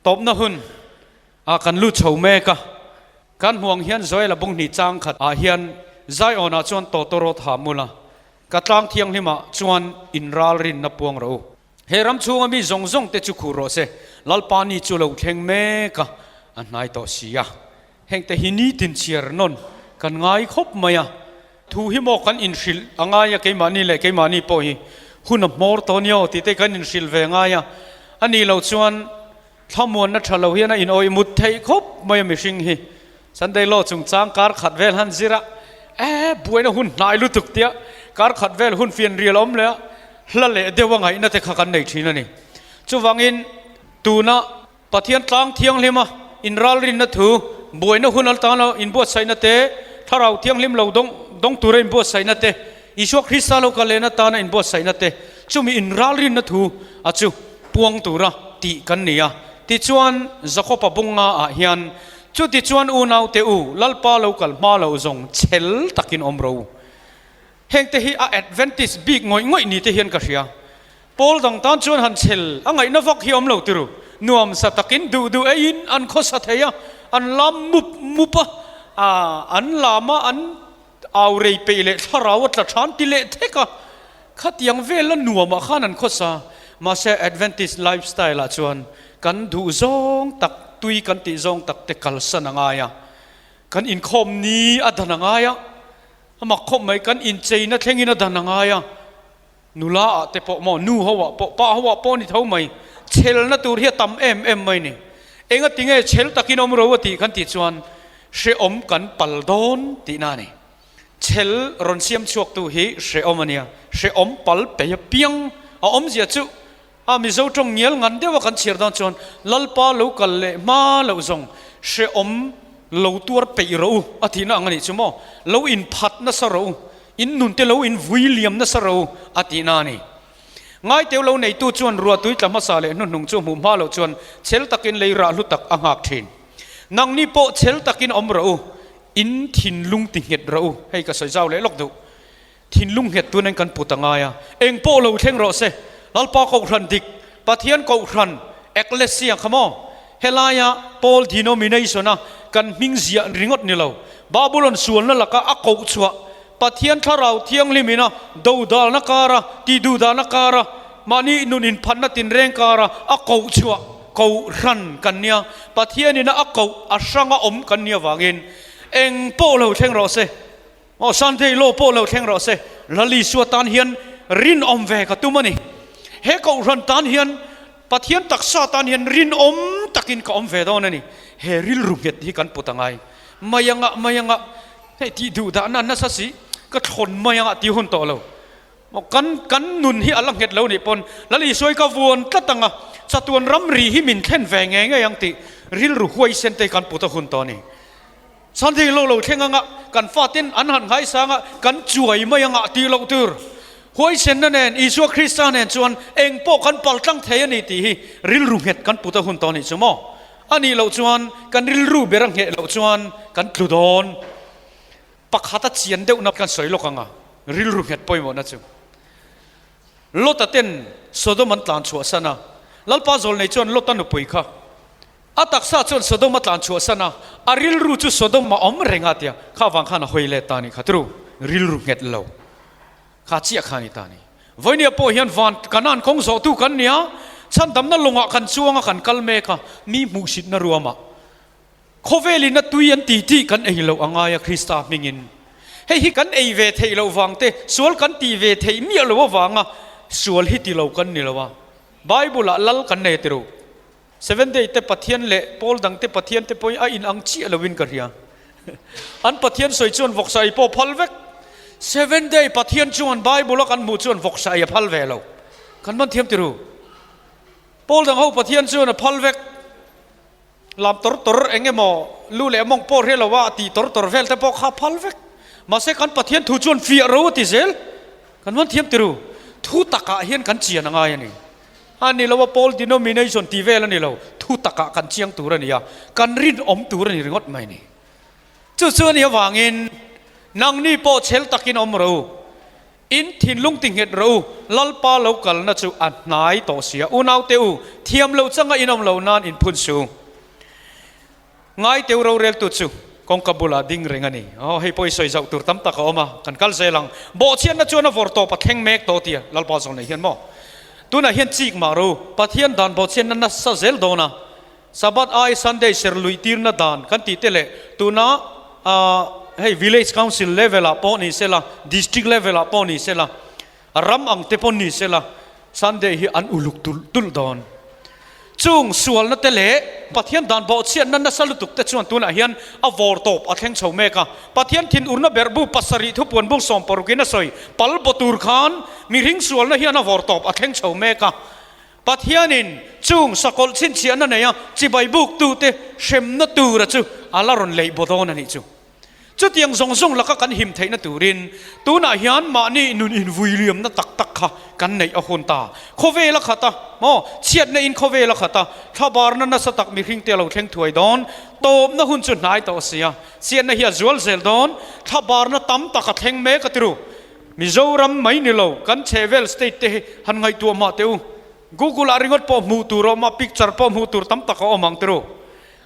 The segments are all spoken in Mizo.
Tawpna hun ah kan lut chho mek a, kan hmuh ang hian Joel-a bunghnih chang khat ah hian Zion ah chuan tawtawrawt ha mul a, ka tlang thianghlim ah chuan inralrinna puang rawh u. He ram chhunga mi zawng zawng te chu khuh rawh se, Lalpa ni chu lo thleng mek a, a hnai tawh si a. Hengte hi nitin chhiar nawn kan ngai khawp mai a, thu hi maw kan inhrilh a ngai a, keimahni leh keimahni pawh hi hun a hmawr tawh nia aw tih te kan inhrilh ve ngai a, a nih loh chuan thlamuanna tha lo hian a inawih mut theih khawp mai a mihring hi. Sunday law chungchang kar khat vel han zir a, e buaina hun hnai lutuk tia kar khat vel hun fian rial a awm leh a, hla leh deuh a ngaihna te kha kan nei thin a ni. Chuvangin tuna Pathian tlang thianghlima inralrinna thu, buaina hun atana inbuatsaihna te, Thlarau Thianghlim lo dawng dawng tura inbuatsaihna te, Isua Krista lo kal lehna atana inbuatsaihna te, chumi inralrinna thu a chu puang tura tih kan ni a. Tichuan, Jakoba bunga ah hian, Chutichuan unaute u, Lalpa lo kal hma lo zawng chhel takin awm ro. Hengte hi a Adventist bik ngawih ngawih ni te hian ka hria. Pawl dang tan chuan han chhel a ngaihna vak hi awm lo tiru. Nuam sa takin duh duh eiin an khawsa thei a, an lam mup mup a, aa an lam a an au rei peih leh thlarau a tla than ti leh thek a, khatiang vel a nuam ah khan an khawsa. Mahse Adventist lifestyle ah chuan kan duh zawng tak, tui kan tih zawng tak te kalsan a ngai a, kan inkhawm ni a dan a ngai a, a mak khawp mai kan incheina thlengin a dan a ngai a. Nula ah te pawh maw, nu ho ah pawh, pa ho ah pawh a ni tho mai, chhelna tur hi a tam em em mai ni. Enga tinge chhel takin awm ro a tih kan tih chuan hrehawm kan pal dawn tihna a ni. Chhel rawn siam chhuak tu hi hrehawm a nia, hrehawm pal pei apiang a awmzia chu a Mizo tawng ngial ngan deuh a kan chhiar dawn chuan Lalpa lo kal leh hma loh zawng hrehawm lo tuar peih rawh u a tihna ang a nih chu maw, lo inphat nasa rawh u. In nun te lo in vui liam nasa ro a tih na a ni. Ngaiteu lo neitu chuan ruahtui tla hmasa leh hnuhnung chu hmuh hma loh chuan chhel takin lei rah hlu tak a nghak thin. Nangni pawh chhel takin awm rawh u, in thinlung ti nghet rawh u. Hei ka sawi zau leh lawk duh. Thinlung nghet tunin kan put a ngai a, eng pawh lo thleng rawh se. Lalpa Kohhran dik, Pathian Kohhran, Ekklesia kha maw? Helaia Paul denomination-a kan hming ziah ringawt ni lo, Babulon sualna laka a koh chhuah Pathian Thlarau Thianghlim ina dodalna kara, tihduhdahna kara, mahni nun inphatna tinreng kara a koh chhuah Kohhran kan nia. Pathian ina a koh a hranga awm kan nia vangin eng pawh lo thleng rawh se. Aw Sunday law pawh lo thleng rawh se, Lal Isua tan hian rinawm ve ka tum a ni. He Kohhran tan hian, Pathian taksa tan hian rinawm takin ka awm ve dawn a ni. He rilru nghet hi kan put a ngai. Mai anga, mai anga, hei tih duh dahna nasa si, ka thlawn mai anga tih hun tawh lo. Maw kan, kan nun hi a la nghet lo nih pawn Lal Isua hi ka vuan tlat anga, chatuan ramri hi min thlen ve ngei ngei ang tih rilru huaisen te hi kan put a hun tawh a ni. Sunday lo lo thleng anga kan faten an han nghaisang a, kan chuai mai anga tih loh tur. Huaisenna nen, Isua Krista nen chuan eng pawh kan pal tlang thei a ni tih hi rilru nghet kan put a hun tawh a nih chu maw? A nih loh chuan kan rilru ber a ngheh loh chuan kan tlu dawn. Pakhat a chian deuhna kan sawi lawk anga rilru nghet pawimawhna chu. Lota ten Sodom an tlan chhuahsan a, Lalpa Zawlnei chuan Lota nupui kha A taksa chuan Sodom a tlan chhuahsan a, a rilru chu Sodom a awm reng a tia, kha vang khan a hawi let ta a nih kha tru, rilru nghet lo kha chiah kha a ni ta a ni. Vawinia pawh hian van Kanaan kawng zawhtu kan ni a, chhandamna lawngah kan chuang a, kan kal mek a, mi hmuhsitna ruamah khawvelin a tui an ti tih kan ei loh a ngai a Krista hmingin. Hei hi kan ei ve theih loh vang te, sual kan tih ve theih miah loh avanga sual hi ti lo kan ni lo a, Bible-ah lal kan nei ti ru. Seventh Day te Pathian leh pawl dang te Pathian te pawhin a in ang chiah loin ka hria. An Pathian sawi chuan vawksa ei pawh phal vek. Seventh Day Pathian chuan Bible a kan hmuh chuan vawksa ei a phal ve lo. Kan man thiam tiru. Pawl dang ho Pathian chuan a phal vek. Lam tor tor eng emaw lu leh mawng pawh hre lo a tih tor tor vel te pawh kha phal vek. Mahse kan Pathian thu chuan fiah ro a ti zel. Kan man thiam tiru. Thu takah hian kan chian a ngai a ni. A ni lo a, Paul denomination tih vel a ni lo, thu takah kan chiang tur a ni a, kan rinawm tur a ni ringawt mai ni. Chu chu a nih avangin nangni pawh chhel takin awm rawh u. In thinlung ti nghet rawh u, Lalpa lo kalna chu a hnai tawh sia. Unaute u, thiam lo changa in awm lo nan in phun su. Ngai teu roreltu chu kawngka bulah ding reng a ni. Aw, hei pawh i sawi zauh tur tam tak a awm a, kan kal zel ang. Bawhchhiatna chuan a vawr tawp a thleng mek tawh tia Lalpa zawng nei hian maw? Tunah hian chik mah rawh u, Pathian dan bawhchhiatna nasa zel dawn a, Sabbath ai Sunday ser luih tirna dan kan tih te leh tuna hei Village Council level ah pawh ni sela, District level ah pawh ni sela, ram ang te pawh ni sela Sunday hi an uluk tulh tulh dawn. Chung sualna te leh Pathian dan bawhchhiatna nasa lutuk te chuan tunah hian a vawr tawp a thleng chho mek a. Pathian thinurna berhbu pasarih thupuan bung 60 in a sawi pal baw tur khan mihring sualna hian a vawr tawp a thleng chho mek a. Pathianin chung sakawlh chhinchhiahna neia chibai buktute hremna tura chu a la rawn leih baw dawn a nih chu. Chutiang zawng zawng laka kan him theihna turin tunah hian mahni nun invuiliamna tak tak kha kan neih a hun ta. Khawvel a khat a, maw? Chhiatna in khawvel a khat a, thlabarna nasa tak mihringte a lo thleng thuai dawn. Tawpna hun chu hnai tawh a si a, chhiatna hi a zual zel dawn. Thlabarna tam tak a thleng mek a ti ru. Mizoram mai ni lo, kan chhehvel state te hi han ngaihtuah mah teh u. Google ah ringawt pawh hmuh tur a awm a, picture pawh hmuh tur tam tak a awm ang tiru.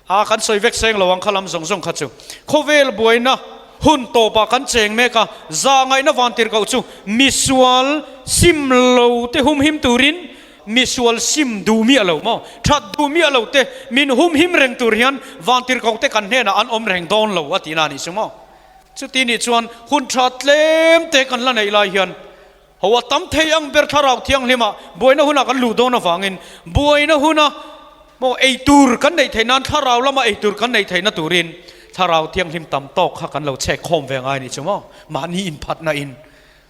A kan sawi vek seng lo ang kha lam zawng zawng kha chu. Khawvel buaina hun tawpah kan cheng mek a, zah ngaihna van tir koh chu misual sim lo te humhim turin misual sim duh miah lo maw? That duh miah lo te min humhim reng tur hian van tir koh te kan hnenah an awm reng dawn lo a tihna a nih chu maw? Chuti nih chuan hun tha tlem te kan la neih lai hian ho a tam thei ang ber thlarau thianghlimah buaina hunah kan luh dawn avangin buaina huna maw ei tur kan neih theih nan thlarau lama ei tur kan neih theihna turin thlarau thianghlim tam tawk kha kan lo chhek khawm ve ngai a nih chu maw mahni inphatna in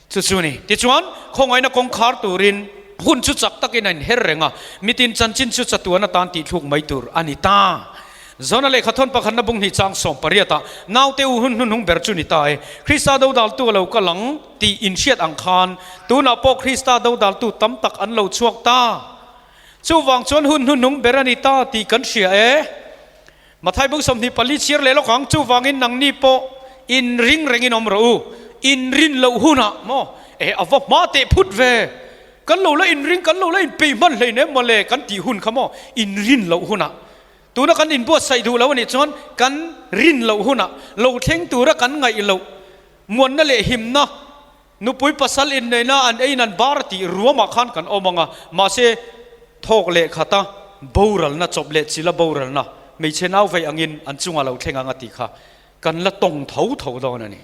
chu chu ni. Tichuan khawngaihna kawngkhar turin hun chu chak takin a inher reng a, mitin chanchin chu chatuan atan tihthluk mai tur a ni ta. Zona lehkha thawn pakhatna bung hnih chang 18 ah naute u hun hnuhnung ber chu ni ta e. Krista dodaltu a lo kal ang tih inhriat ang khan tunah pawh Krista dodaltu tam tak an lo chhuak ta. Chuvang chuan hun hnuhnung ber a ni ta tih kan hria e. Mathai bung 24 chhiar leh lawk ang, chuvangin nangni pawh inring rengin awm rawh u, inrin loh hunah maw e a va hma teh phut ve. Kan lo la inring, kan lo la inpeih hman hlein em mawle kan tih hun kha maw inrin loh hunah. Tuna kan inbuatsaih duh lo a nih chuan kan rin loh hunah lo thleng tura kan ngaih loh muanna leh himna, nupui pasal inneihna an eiin an bar tih ruamah khan kan awm ang a, mahse thawk leh khata boralna, chawp leh chila boralna hmeichhe nau vei angin an chungah lo thleng ang a tih kha kan la tawng tho tho dawn a ni.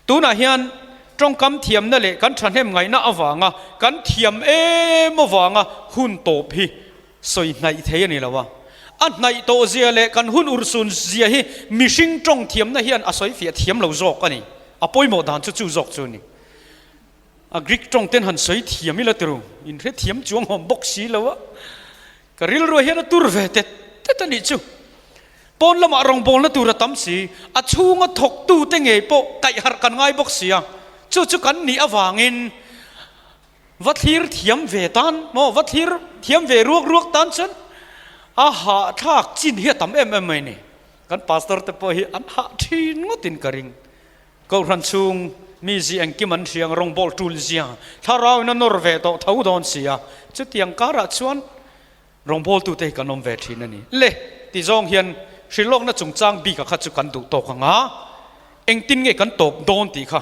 Tunah hian tawngkam thiamna leh kan thahnem ngaihna avanga kan thiam em avanga hun tawp hi sawi hnaih thei a ni lo a. A hnaih tawh zia leh kan hun urhsun zia hi mihring tawng thiamna hian a sawi fiah thiam lo zawk a ni. A pawimawh dan chu chu zawk chu a ni. A Greek tawng ten han sawi thiam ila tiru, in hrethiam chuang awm bawk si lo a. Ka rilruah hian a tur ve tet tet a nih chu. Pawn lamah rawngbawlna tur a tam si, a chhunga thawktute ngei pawh kaihharh kan ngai bawk si a, chu chu kan nih avangin va thlir thiam ve tan maw, va thlir thiam ve ruak ruak tan chuan a hahthlak chin hi a tam em em mai ni. Kan pastor te pawh hi an hah thin ngawtin ka ring. Kohhran chhung mi zi engkim an hriang rawngbawl tul zia thlarauin a nawr ve tawh tho dawn si a, chutiang karah chuan Rawngbawltute hi kan awm ve thin a ni. Le, ti zawng hian hrilhlawkna chungchang bika kha chu kan duh tawk ang a, engtin nge kan tawp dawn tih kha.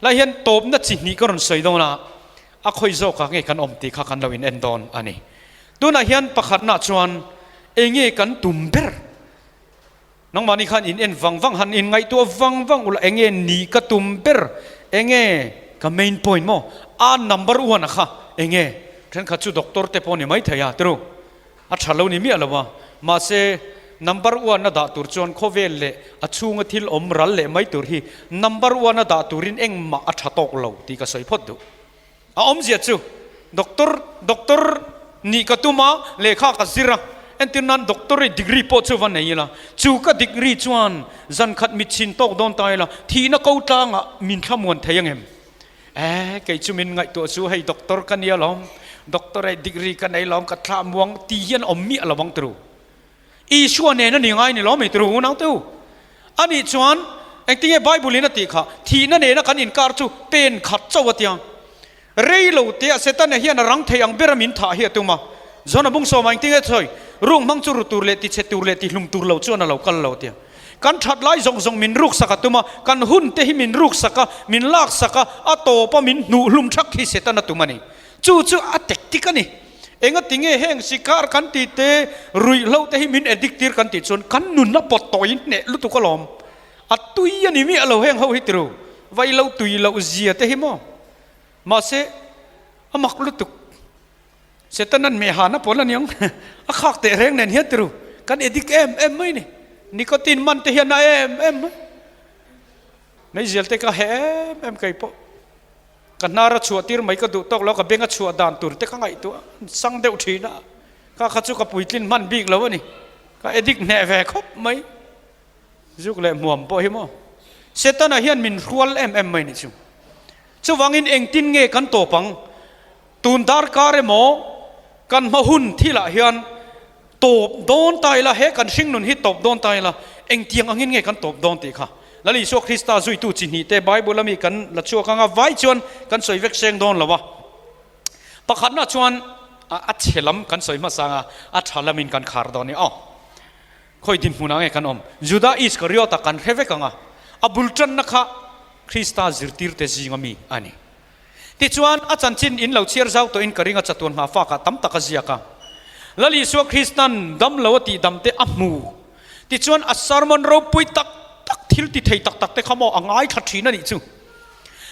Lai hian tawpna chi hnih ka rawn sawi dawn a, a khawi zawkah nge kan awm tih kha kan lo in en dawn a ni. Tunah hian pakhatna chuan enge kan tum ber? Nangmahni khan in en vang vang, han in ngaihtuah vang vang ula enge ni ka tum ber, enge ka main point maw, a number one a kha enge, thenkhat chu doctor te pawh ni mai thei a tiru, a tha lo ni miah lo a, mahse number one a dah tur chuan khawvel leh a chhunga thil awm ral leh mai tur hi number one a dah turin engmah a tha tawk lo tih ka sawi phawt duh. A awmzia chu doctor doctor nih ka tum a, lehkha ka zir a, entir nan doctorate degree pawh chu va nei ila, chu ka degree chuan zan khat mit chhin tawk dawn ta ila, thihna ko tlangah min thlamuan thei angem? Eh, kei chu min ngaihtuah chu hei doctor ka nia lawm, doctorate degree ka nei lawm, ka thlah muang ti hian awm miah lo ang turu. Isua nen a ni ngai ni lawm ei turu unau te u. Anih chuan. Engtinge Bible in a tih kha? Thihna nena kan inkar chu pen khat chauh a tia. Rei lo tia Setana hian a rang thei ang bera min thah hi a tum a. John-a bung sawmah engtinge sawi? Ruk hmang chu ru tur leh ti chhe tur leh ti hlum tur lo chuan a lo kal lo tia. Kan that lai zawng zawng min ruk sak a tum a, kan hun te hi min ruk sak a, min lak sak a, a tawp a min hnuh hlum thak hi Setana tum a ni. Chu chu a tactic a ni. Engatinge heng sikar kan tih te, ruihhlo te hi min addict tir kan tih chuan kan nun a pawt tawi hneh lutuk alawm. A tui a ni miah lo heng ho hi tiru, vai lo tui loh zia te hi maw? Mahse, a mak lutuk. Setanan mehana pawl a niang, a khak teh reng nen hian tiru, kan addict em em mai ni. Nicotine man te hian a em em mai. Meizial te ka heh em em kei pawh. Ka hnar a chhuah tir mai ka duh tawk lo, ka beng a chhuah dan tur te ka ngaihtuah sang deuh thin a, kha kha chu ka puitlin hman bik lo a ni. Ka addict hneh ve khawp mai. Zuk leh hmuam pawh hi maw? Setana hian min hrual em em mai nih chu. Chuvangin engtin nge kan tawp ang? Tun darkar emaw kan hma hun thilah hian tawp dawn ta ila, he kan hringnun hi tawp dawn ta ila, engtiang angin nge kan tawp dawn tih kha Lal Isua Krista zuitu chi hnih te Bible ami kan la chhuak anga vai chuan kan sawi vek seng dawn lo a. Pakhatna chuan a chhe lam kan sawi hmasa anga a tha lamin kan khar dawn i aw. Khawi dinhmunah nge kan awm? Juda Iskariota kan hre vek ang a, a bul tanna kha Krista zirtirte zinga mi a ni. Tichuan, a chanchin in lo chhiar zau tawhin ka ring a chatuan hma fakah tam tak a ziak a. Lal Isua Kristan dam lo a tih dam te a hmu. Tichuan, a sermon ropui tak tak, thil ti thei tak tak te kha maw a ngaithla thin a nih chu.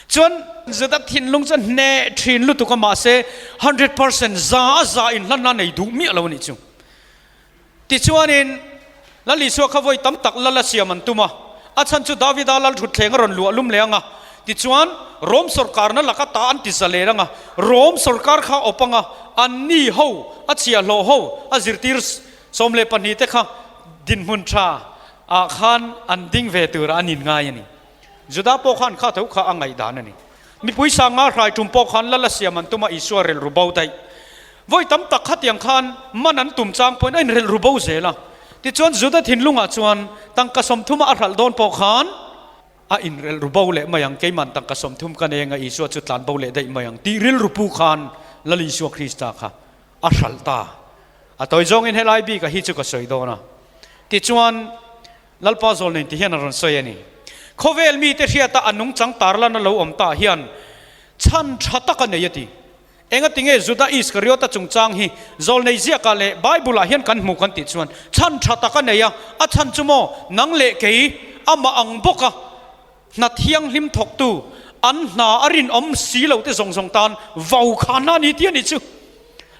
Chuan, Juda thinlung chu a hneh thin lutuk a, mahse 100% za a za inhlanna nei duh miah lo a nih chu. Tichuanin, Lal Isua kha vawi tam tak lal a siam an tum a, a chhan chu Davida lal thutthleng a rawn luah lum leh ang a. Tichuan, Rom sawrkarna laka ta an ti zalen ang a, Rom sawrkar kha a awp ang a, anni ho, a chhiahhlawh ho, a zirtir 12 te kha dinhmun tha ah khan an ding ve turah an inngai a ni. Juda pawh khan kha tho kha a ngaihdan a ni. Mipui sanga hrai tum pawh khan lal a siam an tum a, Isua relh ru bo daih. Vawi tam tak khatiang khan man an tum chang pawhin a inrelh ru bo zel a. Tichuan Juda thinlungah chuan tangka sawmthuma a hralh dawn pawh khan a inrelh ru bo leh mai ang, keiman tangka 30 ka nei anga Isua chu tlan bo leh daih mai ang tih rilru pu khan Lal Isua Krista kha a hralh ta. A tawi zawngin helai bikah hi chu ka sawi dawn a. Tichuan Lalpa Zawlnei ti hian a rawn sawi a ni. Khawvel mite hriata a nungchang tarlan a lo awm ta hian chhan tha tak a nei a ti. Engatinge Juda Iskariota chungchang hi Zawlnei ziakah leh Bible-ah hian kan hmu kan tih chuan chhan tha tak a nei a, a chhan chu maw nang leh kei amah ang bawka hna thianghlim thawktu an hna a rinawm si lo te zawng zawng tan vau khan a ni tih a nih chu.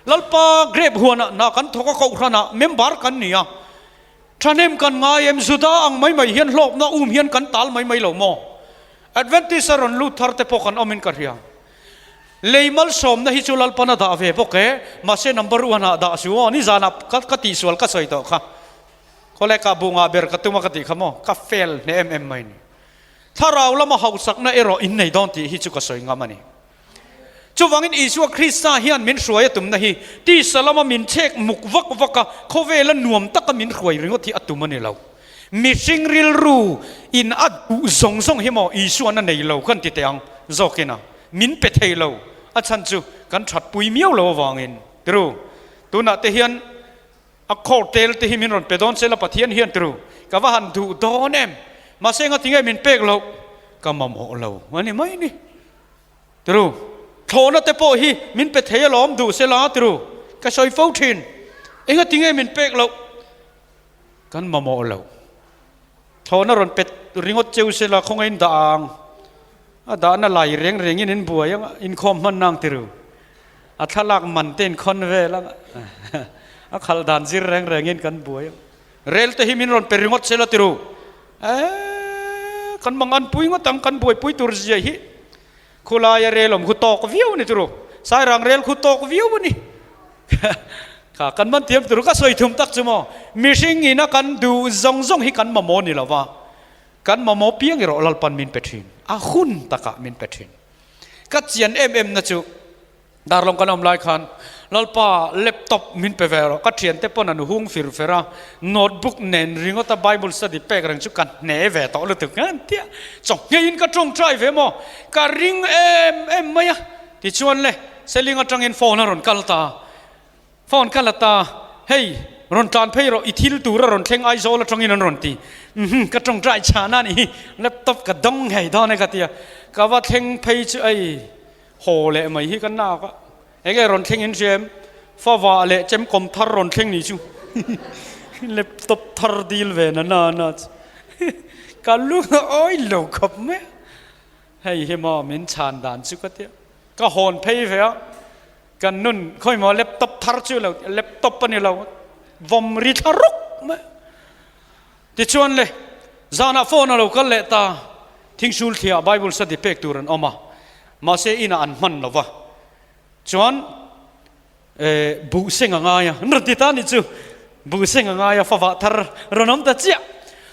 Lalpa grape huanah hna kan thawk a, kohhranah member kan ni a, Thahnem kan ngai em? Juda ang mai mai hian hlawkna um hian kan tal mai mai lo maw? Adventist a rawn lut thar te pawh kan awmin ka hria. Lei malsawmna hi chu Lalpan a dah ve bawk e, mahse number one ah dah su aw, nizanah ka ka tihsual ka sawi tawh kha. Khawlai kah bu ngah ber ka tum a ka tih kha maw? Ka fail hneh em em mai ni. Thlarau lama hausakna erawh in nei dawn tih hi chu ka sawi ngam a ni. Chuvangin Isua Krista hian min hruai a tumna hi tisa lama min chhek muk vak vak a, khawvela nuam taka min hruai ringawt hi a tum a ni lo. Mihring rilru in a duh zawng zawng hi maw Isuan a nei lo kan ti teh ang zawkin a min pe thei lo, a chhan chu kan thatpui miau lo avangin. Tiru, tunah te hian A khawr tel te hi min rawn pe dawn se la Pathian hian tiru ka va han duh dawn em? Mahse enga tinge min pek loh? Ka mamawh lo a ni mai ni. Tiru, thlawhna te pawh hi min pe thei alawm duh se la tiru ka sawi fo thin. Enga tinge min pek loh? Kan mamawh lo. Thlawhna rawn pe ringawt cheu se la khawngaih in dah ang. A dahna lai reng rengin in buai anga inkhawm hman nang tiru. A thlalak man te in khawn vel anga a khalh dan zir reng rengin kan buai ang. Rel te hi min rawn pe ringawt sela tiru. Eee kan mangan pui ngawt ang kan buaipui tur zia hi. Khulaia rel awm khu tawk viau a ni tiru. Sairang rel khu tawk viau a ni. Kha kan man thiam tiru ka sawi thum tak chu maw. Mihring ina kan duh zawng zawng hi kan mamawh ni lova. Kan mamawh piang erawh Lalpan min pe thin, a hun takah min pe thin. Ka chian em em na chu Darlawng kan awm lai khan. Lalpa laptop min pe ve rawh, ka thiante pawn an hung fir fer a, notebook nen ringawta Bible study pek reng chu ka hne ve tawh lutuk an ti a, chawhngeiin ka tawngtai ve maw, ka ring em em mai a, tichuan le Seling atangin phone a rawn kal ta, phone ka la ta, hei rawn tlan phei rawh i thil tur a rawn thleng Aizawl atangin an rawn ti, uhmm ka tawngtai chhan a nih hi, laptop ka dawng ngei dawn e ka ti a, ka va thleng phei chu ei haw leh mai hi ka nak a. Enge rawn thleng in hria em? Favah leh chemkawm thar rawn thleng ni chu laptop thar dil ve na na na chu ka lu a awi lo khawp mai a. Hei hi maw min chhan dan chu ka tia. Ka hawn phei ve a, kan nun khawi maw laptop thar chu lo laptop a ni lo vawm ri thla ruk mai. Tichuan le, zanah phone a lo kal leh ta, Thingsul thliah Bible study pek tur an awm a, mahse inah an hman lo va. Chuan eh buh seng a ngai a, an rawn ti ta ni chu, buh seng a ngai a, favah thar rawn awm ta chiah.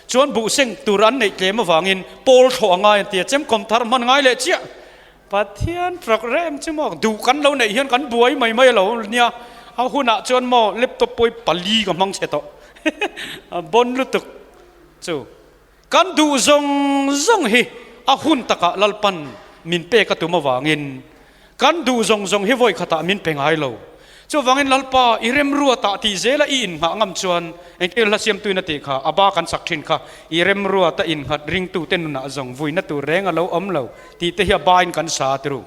Chuan buh seng tur an neih tlem avangin pawl thlawh a ngai an ti a, chemkawm thar hman ngai leh chiah. Pathian program chu maw duh kan lo neih hian kan buai mai mai alo nia, a hunah chuan maw laptop pawh hi pali ka hmang chhe tawh a bon lutuk chu kan duh zawng zawng hi a hun takah Lalpan min pek a tum avangin kan duh zawng zawng hi vawi khatah min pe ngai lo. Chuvangin Lalpa i remruatah tih zela i inngah ngam chuan engtin hla siamtuin a tih kha a ba kan sak thin kha i remruata innghat ringtute nunah zawng vuina tur reng a lo awm lo tih te hi a bain kan sa tiru.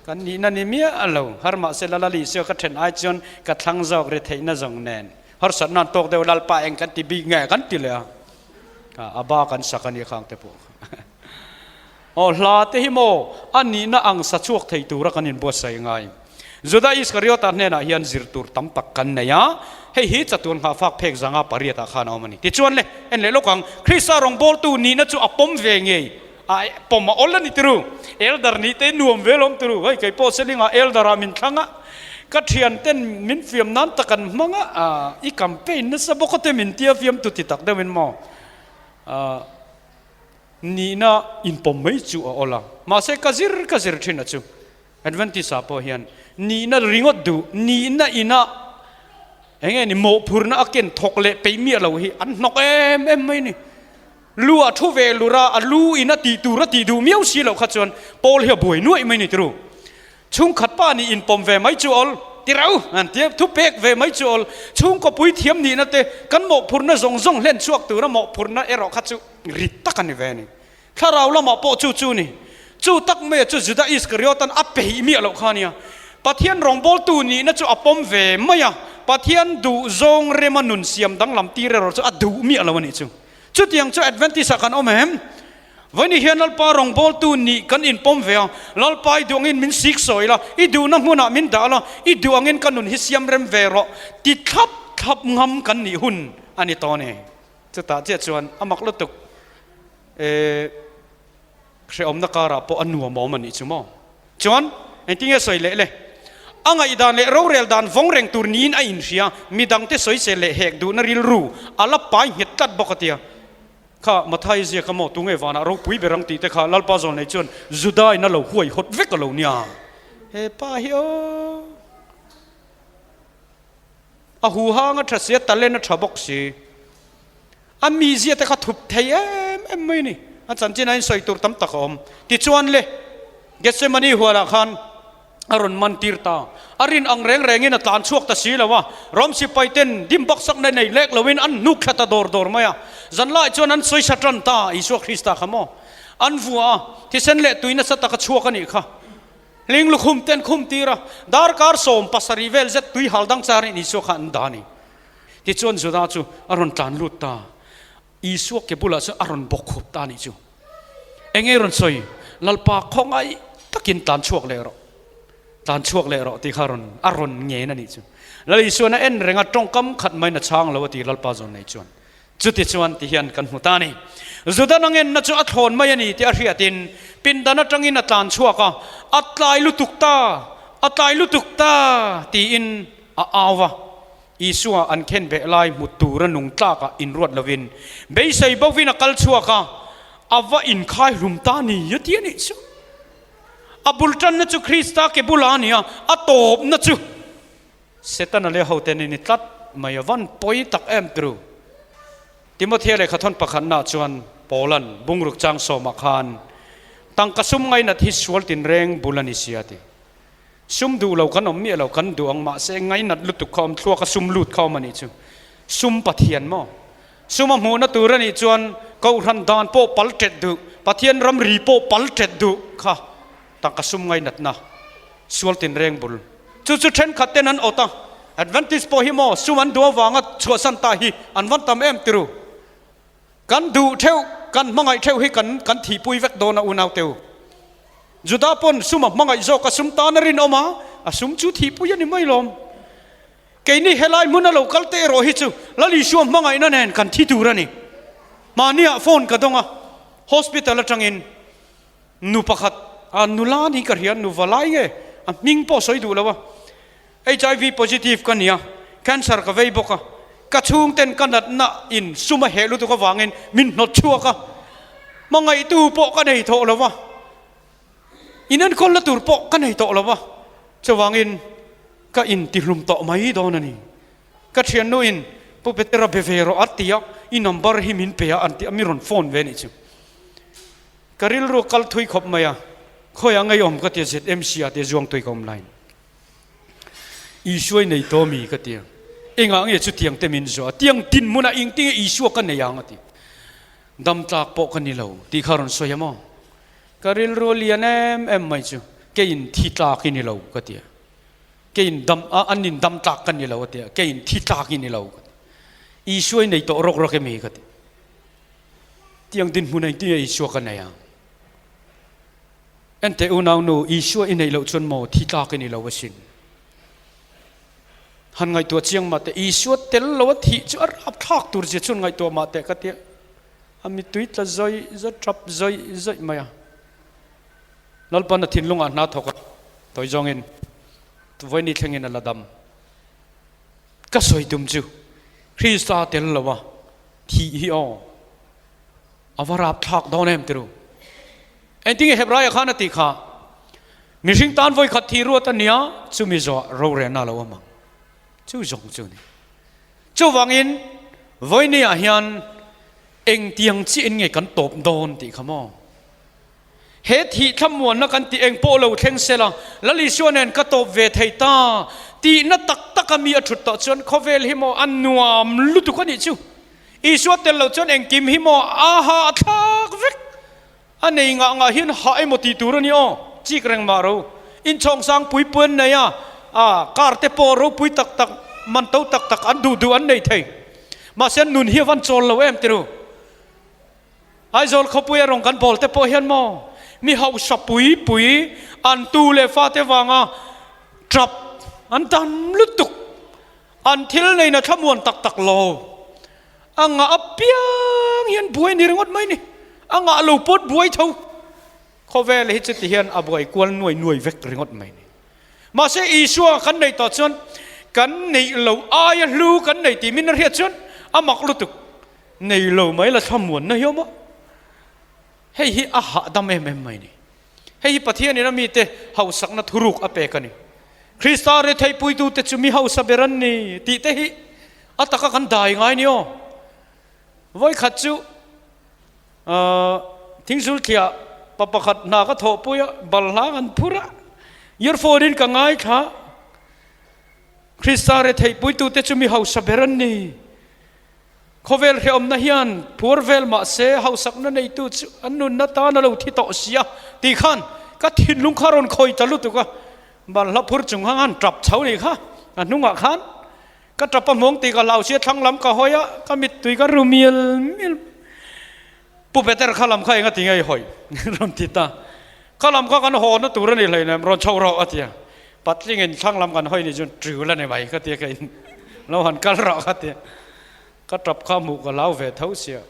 Kan nihna ni miah lo har mahse Lalali Isua ka then ai chuan ka thlang zawk ri theihna zawng nen harsatna an tawk deuh Lalpa eng kan ti bik nge kan ti leh a a ba kan sak a nia khang te pawh kha. Aw hla te hi maw a nihna ang sa chhuak thei tura kan inbuatsaih ngai. Juda Iskariota hnenah hian zir tur tam tak kan nei a, hei hi chatuan nghahfak phek zanga pariatah khan a awm a ni. Tichuan le, en leh lawk ang, Krista rawngbawltu nihna chu a pawm ve ngei, a pawm a awl a ni tiru. Elder nih te nuam ve lawm tiru, hei kei pawh Selingah elder ah min thlang a, ka thian ten min fiam nan tak an hmang a, i campaign nasa bawk a te min tia fiamtu ti tak deuhin maw. Nihna inpawm mai chu a awl a, mahse ka zir ka zir thin a chu. Adventist ah pawh hian nihna ringawt duh, nihna ina eng nge ni mawhphurna a ken thawk leh peih miah lo hi an hnawk em em mai ni. Lu a thu ve lur a, a lu ina tih tur a tih duh miau si loh kha chuan Paul hi a buai nuaih mai ni tiru. Chhungkhat pa nih inpawm ve mai chu awl, ti rau an ti a, thu pek ve mai chu awl. Chhungkaw puithiam nihna te kan mawhphurna zawng zawng hlen chhuak tura mawhphurna erawh kha chu rit tak a ni ve a ni. Thlarau lamah pawh chu chu ni. Chu tak maia chu Juda Iskariotan a peih miah loh kha a nia. Pathian rawngbawltu nihna chu a pawm ve mai a, Pathian duh zawng rema nun siam danglam tir erawh chu a duh miah lo a nih chu. Chutiang chu Adventist-ah kan awm em? Vawiin hian Lalpa rawngbawltu nih kan inpawm ve a, Lalpa i duh angin min sik sawi la, i duhna hmunah min dah la, i duh angin ka nun hi siam rem ve rawh ti thlap thlap ngam kan nih hun a ni tawh a ni. Chutah chiah chuan a mak lutuk e, hrehawmna karah pawh a nuam awm a nih chu maw? Chuan engtin nge sawi leh le? A ngaihdan leh rorel dan vawng reng tur niin a inhria, midangte sawisel leh hek duhna rilru a la pai nghet tlat bawk a tia. Kha Mathai ziak a maw tunge vanah ropui ber ang tih te kha Lalpa zawl nei chuan Juda in a lo huai hawt vek a lo nia. He pa hi aw a huhang a tha si a talent a tha bawk si. A mizia te kha thup thei em em mai a ni. A chanchin ah in sawi tur tam tak a awm. Tichuan le Gethsemane hualah khan a rawn man tir ta. A rin ang reng rengin a tlan chhuak ta si lo a, Rom sipai ten dim baksakna nei lek loin an hnuk thla ta dawr dawr mai a. Zanlai chuan an sawi sa tan ta, Isua Krista kha maw? An vua a, thisen leh tui nasa taka chhuak a nih kha. Hling lukhum ten khum tir a, darkar 70 vel zet tui hal dang charin Isua kha an dah a ni. Tichuan Juda chu a rawn tlan lut ta. Isua ke bulah chuan a rawn bawk khup ta a nih chu. Eng nge rawn sawi? Lalpa khawngaih takin tlan chhuak leh rawh, tlan chhuak leh rawh tih kha rawn a rawn ngen a nih chu. Lal Isuan a en reng a, tawngkam khat maiin a chhang lo a ti Lalpa zawn nei chuan. Chuti chuan ti hian kan hmu ta a ni. Juda na ngenna chu a thlawn mai a ni tih a hriatin pindan atangin a tlan chhuak a, A tlai lutuk ta, a tlai lutuk ta tiin a au va. Isua an khen beh lai hmu tura nung tlakah inruat lovin beisei bovin a kal chhuak a, a va inkhai hlum ta ni a ti a nih chu. A bul tanna chu Krista ke bulah a ni a, a tawpna chu. Setana leh hote nen i tlat mai a van pawi tak em tru. Timothea lehkhathawn pakhatnaah chuan Paula'n bungruk chang sawmah khan tangka sum ngainat hi sual tinreng bul a ni sia ti. Sum duh lo kan awm miah lo, kan duh ang mahse ngainat lutuk kha awm thluak a sum lut kha awm a nih chu. Sum Pathian maw? Sum a hmuhna tur a nih chuan Kohhran dan pawh pal ṭet duh, Pathian ramri pawh pal ṭet duh kha tangka sum ngainatna sual tinreng bul. Chu chu thenkhat ten an awt a, Adventist pawh hi maw sum an duh avanga chhuahsan ta hi an van tam em tiru. Kan duh theuh, kan hmangaih theuh hi kan kan thihpui vek dawn a unau teu. Juda pawn sum a hmangaih zawk a sum tan a rinawm a, a sum chu thihpui a ni mai lawm. Keini helai hmun a lo kal te erawh hi chu Lal Isua hmangaihna nen kan thi tur a ni. Mahniah phone ka dawng a, hospital atangin Nu pakhat, a nula ni ka hria, nu valai nge, a hming pawh sawi duh lo a, HIV positive ka nia, cancer ka vei bawk a, ka chhungten ka natna in sum a heh lutuk avangin min hnawt chhuak a, hmangaihtu pawh ka nei tawh lo a, inenkawlna tur pawh ka nei tawh lo a, chuvangin ka intihlum tawh mai dawn a ni. Ka thiannu in Pu Petera be ve rawh a ti a, i number hi min pe a an ti a, mi rawn phone ve a nih chu. Ka rilru a kal thui khawp mai a, khawiah ngeiawm ka ti a, ZMC ah te zuang tui ka awm laiin Isua i nei tawh mi ka ti a, engah nge chutiang te min zawh a, tiang dinhmunah engtinge Isua ka nei ang a ti, dam tlak pawh ka ni lo tih kha a rawn sawi a maw? Ka rilru a lian em em mai chu keiin thi tlak i ni lo ka ti a, keiin dam a an in dam tlak ka ni lo a ti a, keiin thi tlak i ni lo ka ti, Isua i nei tawh rawk rawk emi ka ti. Tiang dinhmun a engtin nge Isua ka nei ang? Enteh unaunu, Isua i neih loh chuan maw thi tlak i ni lo asin. Han ngaihtuah chiang mah teh, Isua tel lo a thih chu a rapthlak tur zia chuan ngaihtuah mah teh ka tia. A mittui tla zawih zawih, tap zawih zawih mai a. Lalpan a thinlungah hna thawk a, tawi zawngin vawiini thlengin a la dam. Ka sawi tum chu Krista tel lo a thih hi aw a va rapthlak dawn em tiru. Engtinge Hebraia khan a tih kha, Mihring tan vawi khat thih ruat a nia, chumi zawh rorelna lo awm ang. Chu zawng chu a ni. Chuvangin vawinia hian engtiang chiah in nge kan tawp dawn tih kha maw? He thih thlamuanna kan tih eng pawh lo thleng sela, Lal Isua nen ka tawp ve thei ta tihna tak taka mi a thut tawh chuan khawvel hi maw a nuam lutuk a nih chu. Isua tel lo chuan engkim hi maw a ha a thlak vek. A nei ngah ngah hian hah emaw tih tur a ni aw, chik reng mah ro. Inchhawng sang pui puen nei a, a car te pawh ropui tak tak, man to tak tak an duh duh an nei thei. Mahse nun hi a van chawl lo em tiru. Aizawl khawpui a rawn kan bawl te pawh hian maw mi hausa pui pui an tu leh fate vanga tap an tam lutuk, an thil neina thlamuan tak tak lo a ngah apiang hian buai ni ringawt mai ni, a ngah lo pawt buai tho khawvel hi chuti hian a buai kual nuai nuai vek ringawt mai ni. Mahse Isua kan nei tawh chuan kan neih lo aia hlu kan nei tih min a hriat chuan a mak lutuk. Nei lo mai la thlamuanna hi awm a, hei hi a hahdam em em mai ni. Hei hi Pathianin a mite hausakna thuruk a pek a ni. Krista retheihpuitute chu mi hausa ber an ni tih te hi a taka kan dai ngai ni aw. Vawikhat chu thingsul thliah pa pakhat hna ka thawhpui a, balhla kan phur a, earphone in ka ngaithla. Krista retheihpuitute chu mi hausa ber an ni. Khawvel hrehawmna hian phuar vel mah se hausakna neitu chu an nunna tan a lo thi tawh si a tih khan ka thinlung kha rawn khawi ta lutuk a, balhla phur chung khan han tap chho nih kha a hnungah khan ka tap a hmawng tih ka hlau sia thlang lam ka hawi a ka mittui ka ru mial mial Pu Peter kha lam kha enga ti ngei hawi rawn ti ta kha lam kha kan hawna tur a ni hleinem rawn chho rawh a ti a patlingin thlang lam kan hawi nih chuan ṭiul a ni mai ka ti a ka in lo han kal rawh ka ti a ka tap kha hmuh ka lau ve tho sia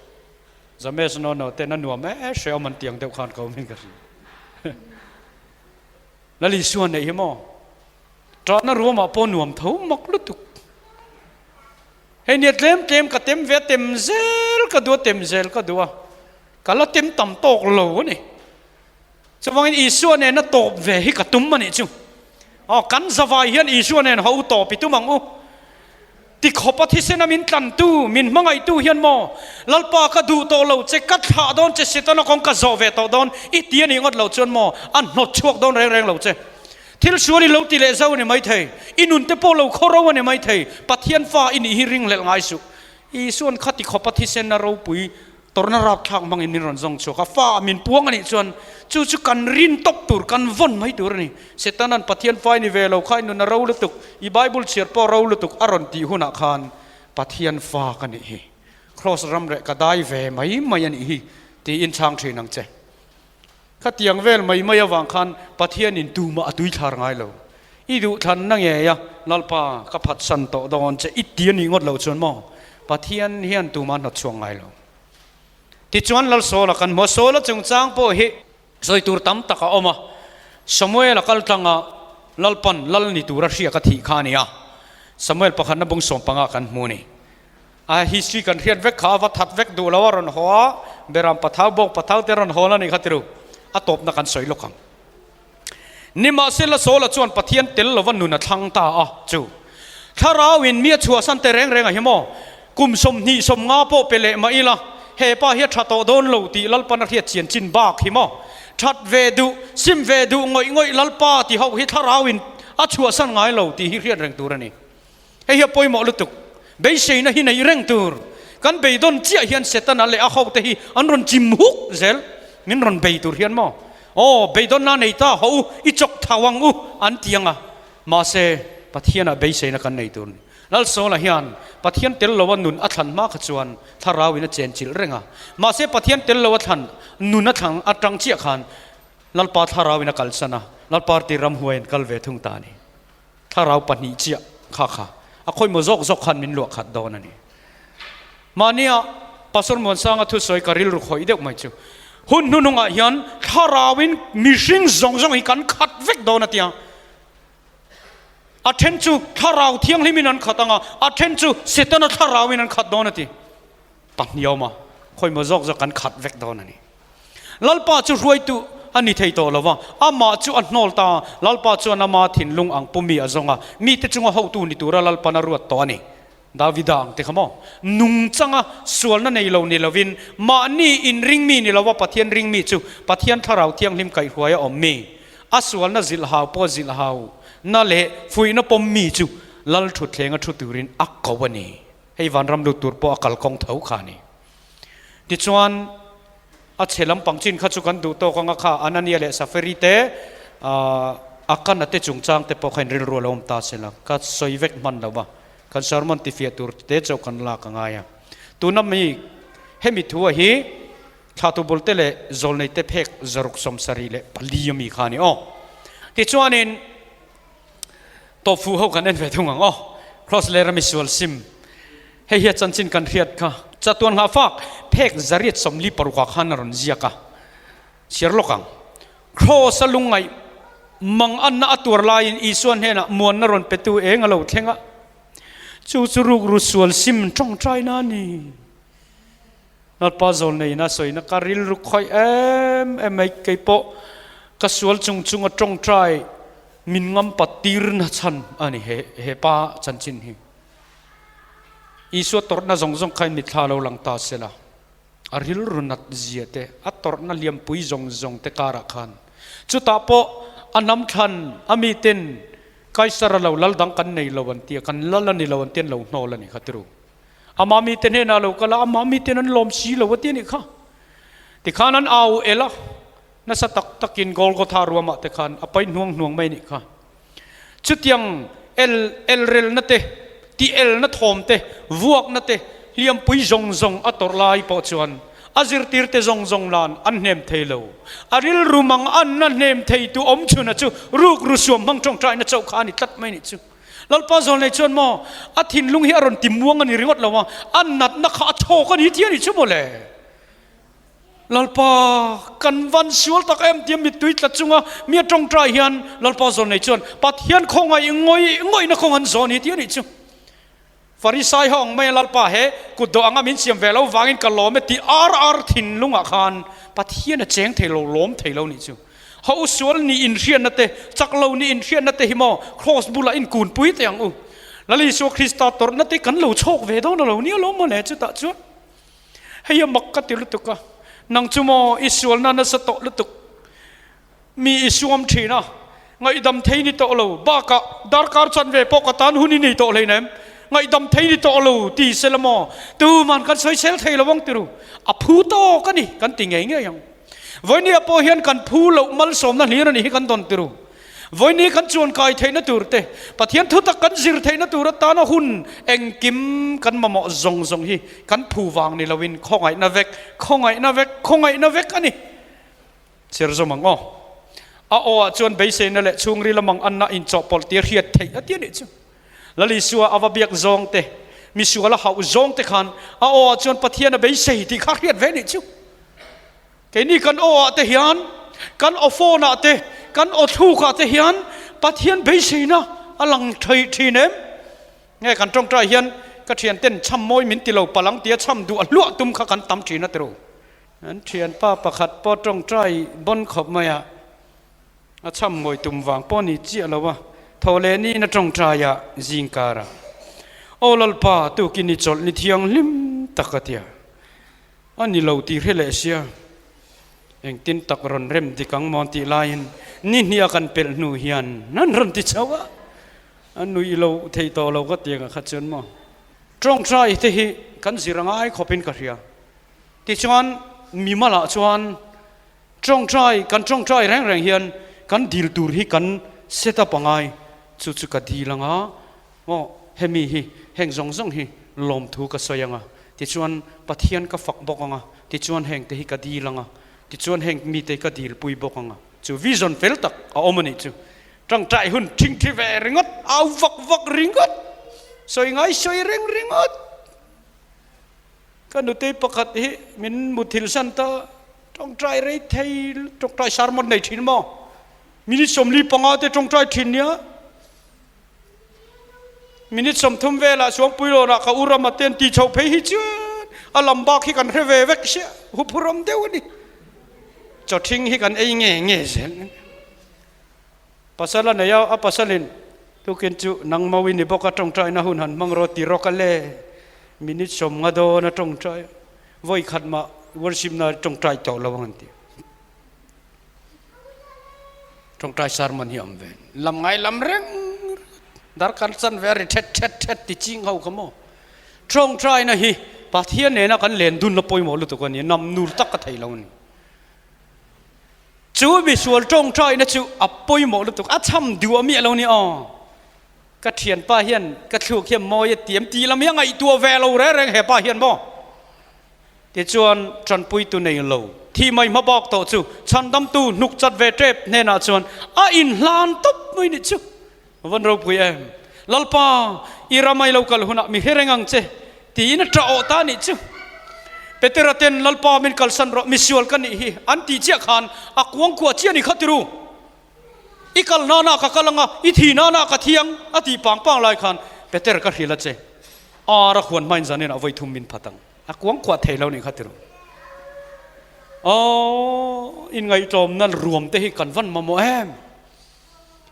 James no no ten a nuam e hreawm an tiang deuh khan ka awm in ka hria Lali Suan neih hi maw ṭahna ruamah pawh nuam tho mak lutuk Hei nia tlem tlem ka tem ve a, tem zel ka duh a, tem zel ka duh a, ka la tem tam tawk lo a ni. Chuvangin Isua nena tawp ve hi ka tum a nih chu. Aw, kan zavai hian Isua nen ho tawp i tum ang u. Ti khawpa thisena min tlantu, min hmangaihtu hian maw, Lalpa ka duh tawh lo che, ka thlah dawn che, Setana kawng ka zawh ve tawh dawn i ti a nih ngawt loh chuan maw, a hnawt chhuak dawn reng reng lo che. Thil sual i lo ti leh zo a ni maithei, i nun te pawh lo khaw ro a ni maithei, Pathian fa i nih hi ringhlelh ngai suh. Isuan kha ti khawpa thisena ropui Tawrhna rapthlak hmangin min rawn zawng chhuak a, fa min puang a nih chuan chu chu kan rin tawp tur, kan vawn mai tur a ni. Setana'n Pathian fai ni ve lo kha i nun a ro lutuk, i Bible chhiar pawh a ro lutuk a rawn tih hunah khan Pathian fa ka nih hi, Kraws ram reh ka dai ve mai mai a nih hi tiin chhang thin ang che. Khatiang vel mai mai avang khan Pathianin tumah a tuithlar ngai lo. I duhthlanna ngei a, Lalpa, ka phatsan tawh dawn che i ti a nih ngawt loh chuan maw? Pathian hian tumah hnawt chhuak ngai lo. Tichuan Lalsawla kan hmu a, Sawla chungchang pawh hi sawi tur tam tak a awm a. Samuel a kal tlang a, Lalpan lal ni tura hriak a thih kha a ni a. Samuel pakhatna bung sawmpangah kan hmu a ni. A history kan hriat vek kha a va that vek duh lo a rawn haw a, Beram pathau bawk pathau te rawn hawn a nih kha tiru, a tawpna kan sawi lawk ang. Nimahsela Saula chuan Pathian tel lova nun a thlang ta a, chu Thlarauin mi a chhuahsan te reng reng a hi maw? Kum 20 50 pawh pe leh mah ila, he pa hi a tha tawh dawn lo tih Lalpan a hriat chian chin bak hi maw? That ve duh, sim ve duh ngawih ngawih Lalpa ti ho hi Thlarauin a chhuahsan ngai lo tih hi hriat reng tur a ni. Hei hi a pawimawh lutuk. Beiseina hi neih reng tur. Kan beidawn chiah hian Setana leh a hote hi an rawn chim huk zel. Min rawn bei tur hian maw? Aw, beidawnna nei ta ho u, i chawk thau ang u, an ti ang a. Mahse, Pathianah beiseina kan nei tur ni. Lalsawla hian Pathian tel loa nun a thlan hma kha chuan thlarauin a chenchilh reng a. Mahse, Pathian tel loa thlan nun a thlang atang chiah khan Lalpa thlarauin a kalsan a, Lalpa tir ramhuaiin kal ve thung ta a ni. Thlarau pahnih chiah kha kha a khawimaw zawk zawk khan min luah khat dawn a ni. Mahnia Pastor Muansanga thusawi ka rilru khawih deuh mai chu hun hnuhnungah hian thlarauin mihring zawng zawng hi kan khat vek dawn a tia. A then chu thlarau thianghlimin an khat ang a, a then chu Setana thlarauin an khat dawn a ti. Pahnih a awm a, khawimaw zawk zawk kan khat vek dawn a ni. Lalpa chu hruaitu a ni thei tawh lo va, amah chu a hnawl ta a, Lalpa chuan ama thinlung ang pu mi a zawng a, mite chunga hotu ni tura Lalpan a ruat tawh a ni. Davida ang te kha maw? Nungchanga sualna nei lo ni lovin, mahni inring mi ni lova Pathian ring mi chu Pathian Thlarau Thianghlim kaihhruai a awm mi, a sualna zilhhau pawh zilhhau na leh fuihna pawm mi chu Lal thutthleng a thu turin a ko a ni. Hei vanram lut tur pawh a kalkawng tho kha a ni. Tichuan, a chhe lampang chin kha chu kan duh tawk anga kha Anania leh Safiri te, Akana te chungchang te pawh kha in rilru a lo awm ta se la, ka sawi vek hman lo va, kan sermon tifiah tur te chauh kan lak a ngai a. Tuna mi hemi thua hi thlahtu bul te leh zawlnei te phek 674 a mi kha a ni aw. Tichuanin tawpfu ho kan en ve thung ang aw. Cross leh rami sual sim. Hei hi a chanchin kan hriat kha. Chatuan nghahfak phek 846 ah khan a rawn ziak a, chhiar lawk ang. Kraws a lungngaih mang anna a tuar laiin Isua hnenah muanna rawn petu eng a lo thleng a, chu chu rukru sual sim tawngtaina a ni. Lalpa zawlneiin a sawina ka rilru khawih em em mai, kei pawh ka sual chung chung a tawngtai min ngampat tirna chhan a ni he he pa chanchin hi. Isua tawrhna zawng zawng kha in mitthla lo lang ta se la, a rilru nat zia te, a tawrhna liampui zawng zawng te karah khan chutah pawh a hnam thlan a miten Kaisara lo lal dang kan nei lo an tia, kan lal a ni lo an tia an lo hnawl a nih kha tiru. Amah mite hnenah lo kal a, amah miten an lawm si lo a ti a nih kha. Tikhan an au el a, nasa tak takin Golgotha ruamah te khan a pai hnuang hnuang mai a nih kha. Chutiang el elrelna te, tih elna thawm te, vuakna te, hliampui zawng zawng a tawrh lai pawh chuan a zirtirte zawng zawng lan an hnem thei lo. A rilru mang anna hnem theitu awm chhuna chu rukru suam hmang tawngtaina chauh kha a ni tlat mai nih chu. Lalpa Zawlnei chuan maw a thinlung hi a rawn ti muang a ni ringawt lo a, a natna kha a chhawk a ni ti a nih chu maw le. Lalpa, kan van sual tak em tia mittui tla chunga mi a tawngtai hian Lalpa zawn nei chuan Pathian khawngaih ngawih ngawihna kawng an zawn hi ti a nih chu. Farisai ho ang maia Lalpa he kut dawh anga min siam ve lo vangin ka lawm e ti ar ar thinlungah khan Pathian a cheng thei lo, lawm thei lo nih chu. Ho sual nih inhriatna te, chak lo nih inhriatna te hi maw Kraws bulah in kunpui teh ang u. Lal Isua Krista tawrhna te kan lo chhawk ve dawn a lo nia lawm mawle chutah chuan. Hei a mak ka ti lutuk a, nang chu maw i sualna nasa tawh lutuk. Mi i suam thin a, ngaihdam thei ni tawh lo, bakah darkar chanve pawh ka tan hun i nei tawh hleinem, ngaihdam thei ni tawh lo ti se la maw, tuman kan sawisel thei lo ang tiru, a phu tawk a ni kan ti ngei ngei ang. Vawinia pawh hian kan phu loh malsawmna hlir a nih hi kan dawn tiru. Vawinia kan chuan kai theihna tur te, Pathian thutak kan zir theihna tur atana hun engkim kan mamawh zawng zawng hi kan phu vang ni loin khawngaihna vek, khawngaihna vek, khawngaihna vek a ni. Chher zawm ang aw. A aw ah chuan beiseina leh chhungril amang anna inchawhpawlh tir hriat theih a ti a nih chu. Lal Isua a va biak zawng te, misual a hauh zawng te khan a aw ah chuan Pathian a beisei tih kha hriat ve a nih chu. Keini kan aw ah te hian, kan aw phone ah te, kan aw thluk ah te hian Pathian beiseina a lang thei thin em? Nge kan tawngtai hian ka thianten chham mawi min ti lo palang tia chham duh a hluah tum kha kan tam thin a ti ru. An thianpa pakhat pawh tawngtai bawn khawp mai a, a chham mawi tum vang pawh ni chiah lo a, thaw leh niin a tawngtai a zingkar a, Aw Lalpa, tukin i chawlh ni thianghlim tak a tia. A ni lo tih hre leh sia, engtin tak rawn rem dik ang maw tih laiin ni hnih a kan pelh hnu hian an rawn ti chho a, a nuih lo thei tawh lo ka tiang ah kha chuan maw. Tawngtai te hi kan zir a ngai khawpin ka hria. Tichuan, mimalah chuan tawngtai, kan tawngtai reng reng hian kan dil tur hi kan set up a ngai. Chu chu ka dil anga, aw hemi hi, heng zawng zawng hi lawmthu ka sawi anga, tichuan Pathian ka fak bawk anga, tichuan heng te hi ka dil anga, tichuan heng mite ka dilpui bawk anga. Chu vision fel tak a awm a nih chu. Tawngtai hun thingthi ve ringawt, au vak vak ringawt, sawi ngai sawi reng ringawt. Ka nutei pakhat hi min muthilh san ta, tawngtai rei thei tawngtai sermon nei thin maw? Minute 45 te tawngtai thin nia. Minute 30 velah Suangpuilawnah ka u rama te an ti chho phei hi chuan a lam bak hi kan hre ve vek sia, huphurawm deuh a ni. Chawthing hi kan ei nge nge zel. Pasal a nei a, a pasalin, Tukin chu nang mawi ni bawk a tawngtaina hun han hmang rawh ti rawk a le. Minute 50 dawn a tawngtai a, vawi khat mah worship na tawngtai tawh lo ang an ti. Tawngtai sermon hi a awm ve. Lam ngai lam reng darkar chanve a ri thet thet thet ti ching ho kha maw. Tawngtaina hi Pathian nena kan len dunna pawimawh lutuk a ni, nam nur tak ka thei lo a ni. Chu misual tawngtaina chu a pawimawh lutuk, a chham duh a miah lo ni aw. Ka thianpa hian ka thluk hian mawi a tiam tih lam hi a ngaihtuah ve lo reng reng he pa hian maw. Tichuan tanpuitu nei lo thi mai hma bak tawh chu chhandamtu hnuk chat ve tep hnenah chuan a inhlan tawp mai nih chu. Van ropui em! Lalpa, i ramai lo kal hunah mi hre reng ang che, tiin a ṭah awh ta nih chu. Petera ten, Lalpa, min kalsan rawh, misual ka nih hi, an tih chiah khan a kuangkuah chiah ni kha tiru. I kal nana ka kal anga, i thi nana ka thi ang, a tih pang pang lai khan Peter ka hrilh a che. Ar a khuan hmain zanin ah vawi thum min phat ang. A kuangkuah thei lo nih kha tiru. Aw, inngaihtlawmna ruam te hi kan van mamawh em?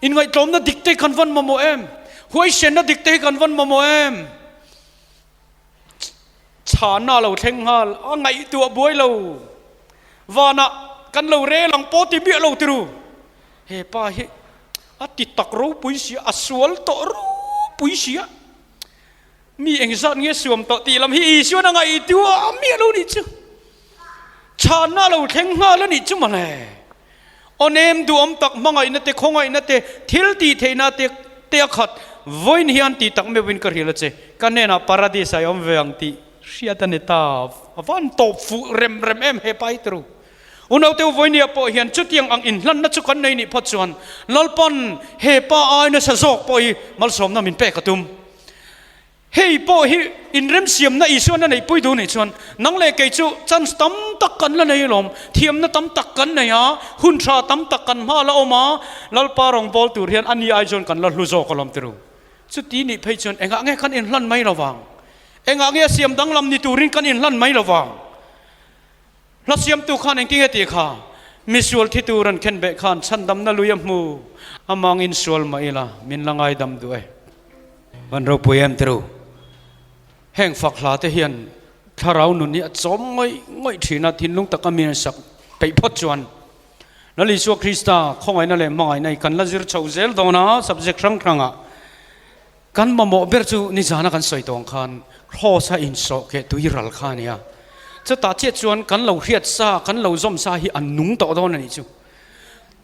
Inngaihtlawmna dik te hi kan van mamawh em? Huaisenna dik te hi kan van mamawh em? Chhana lo thleng nghal, a ngaihtuah buai lo. Vanah kan lo rel ang pawh ti miah lo tiru. He pa hi a ti tak ropui sia, a sual tawh ropui sia. Mi engzat nge suam tawh tih lam hi Isuan a ngaihtuah miah lo nih chu. Chhanna lo thleng nghal a nih chu mawle. Aw nem duhawm tak hmangaihna te khawngaihna te thil tih theihna te te a khat vawiin hian tih tak meuhin ka hrilh a che. Ka hnenah paradis ah i awm ve ang tih hriat a ni ta. A van tawp fuh rem rem em he pa hi turu. Unaute u vawinia pawh hian chutiang ang inhlanna chu kan nei nih phawt chuan Lalpan he pa ai nasa zawk pawh hi malsawmna min pek a tum. Hei pawh hi inremsiamna Isuan a neihpui duh nih chuan nang leh kei chu chance tam tak kan la nei alawm, thiamna tam tak kan nei a, hun tha tam tak kan hma la awm a, Lalpa rawngbâwl tur hian ani ai chuan kan la hlu zawk alawm ti ru. Chuti nih phei chuan engah nge kan inhlan mai lo vang? Engah nge a siam danglam ni turin kan inhlan mai lo vang? Hla siamtu khan engtin nge tih kha? Misual thi tur an khen beh khan chhandamna lui a hmu. Amangin sual mah ila min la ngaidam duh e. Van ropui em tiru. Heng fak hla te hian thlarau nun hi a chawm ngawih ngawih thin a, thinlung taka mi an sak peih phawt chuan Lal Isua Krista khawngaihna leh hmangaihna hi kan la zir chho zel dawn a, subject hrang hrangah kan mamawh ber chu nizana kan sawi tawng khan Kraws a insawh keh tui ral kha a ni a, chutah chiah chuan kan lo hriat sa, kan lo zawm sa hi an nung tawh dawn a nih chu.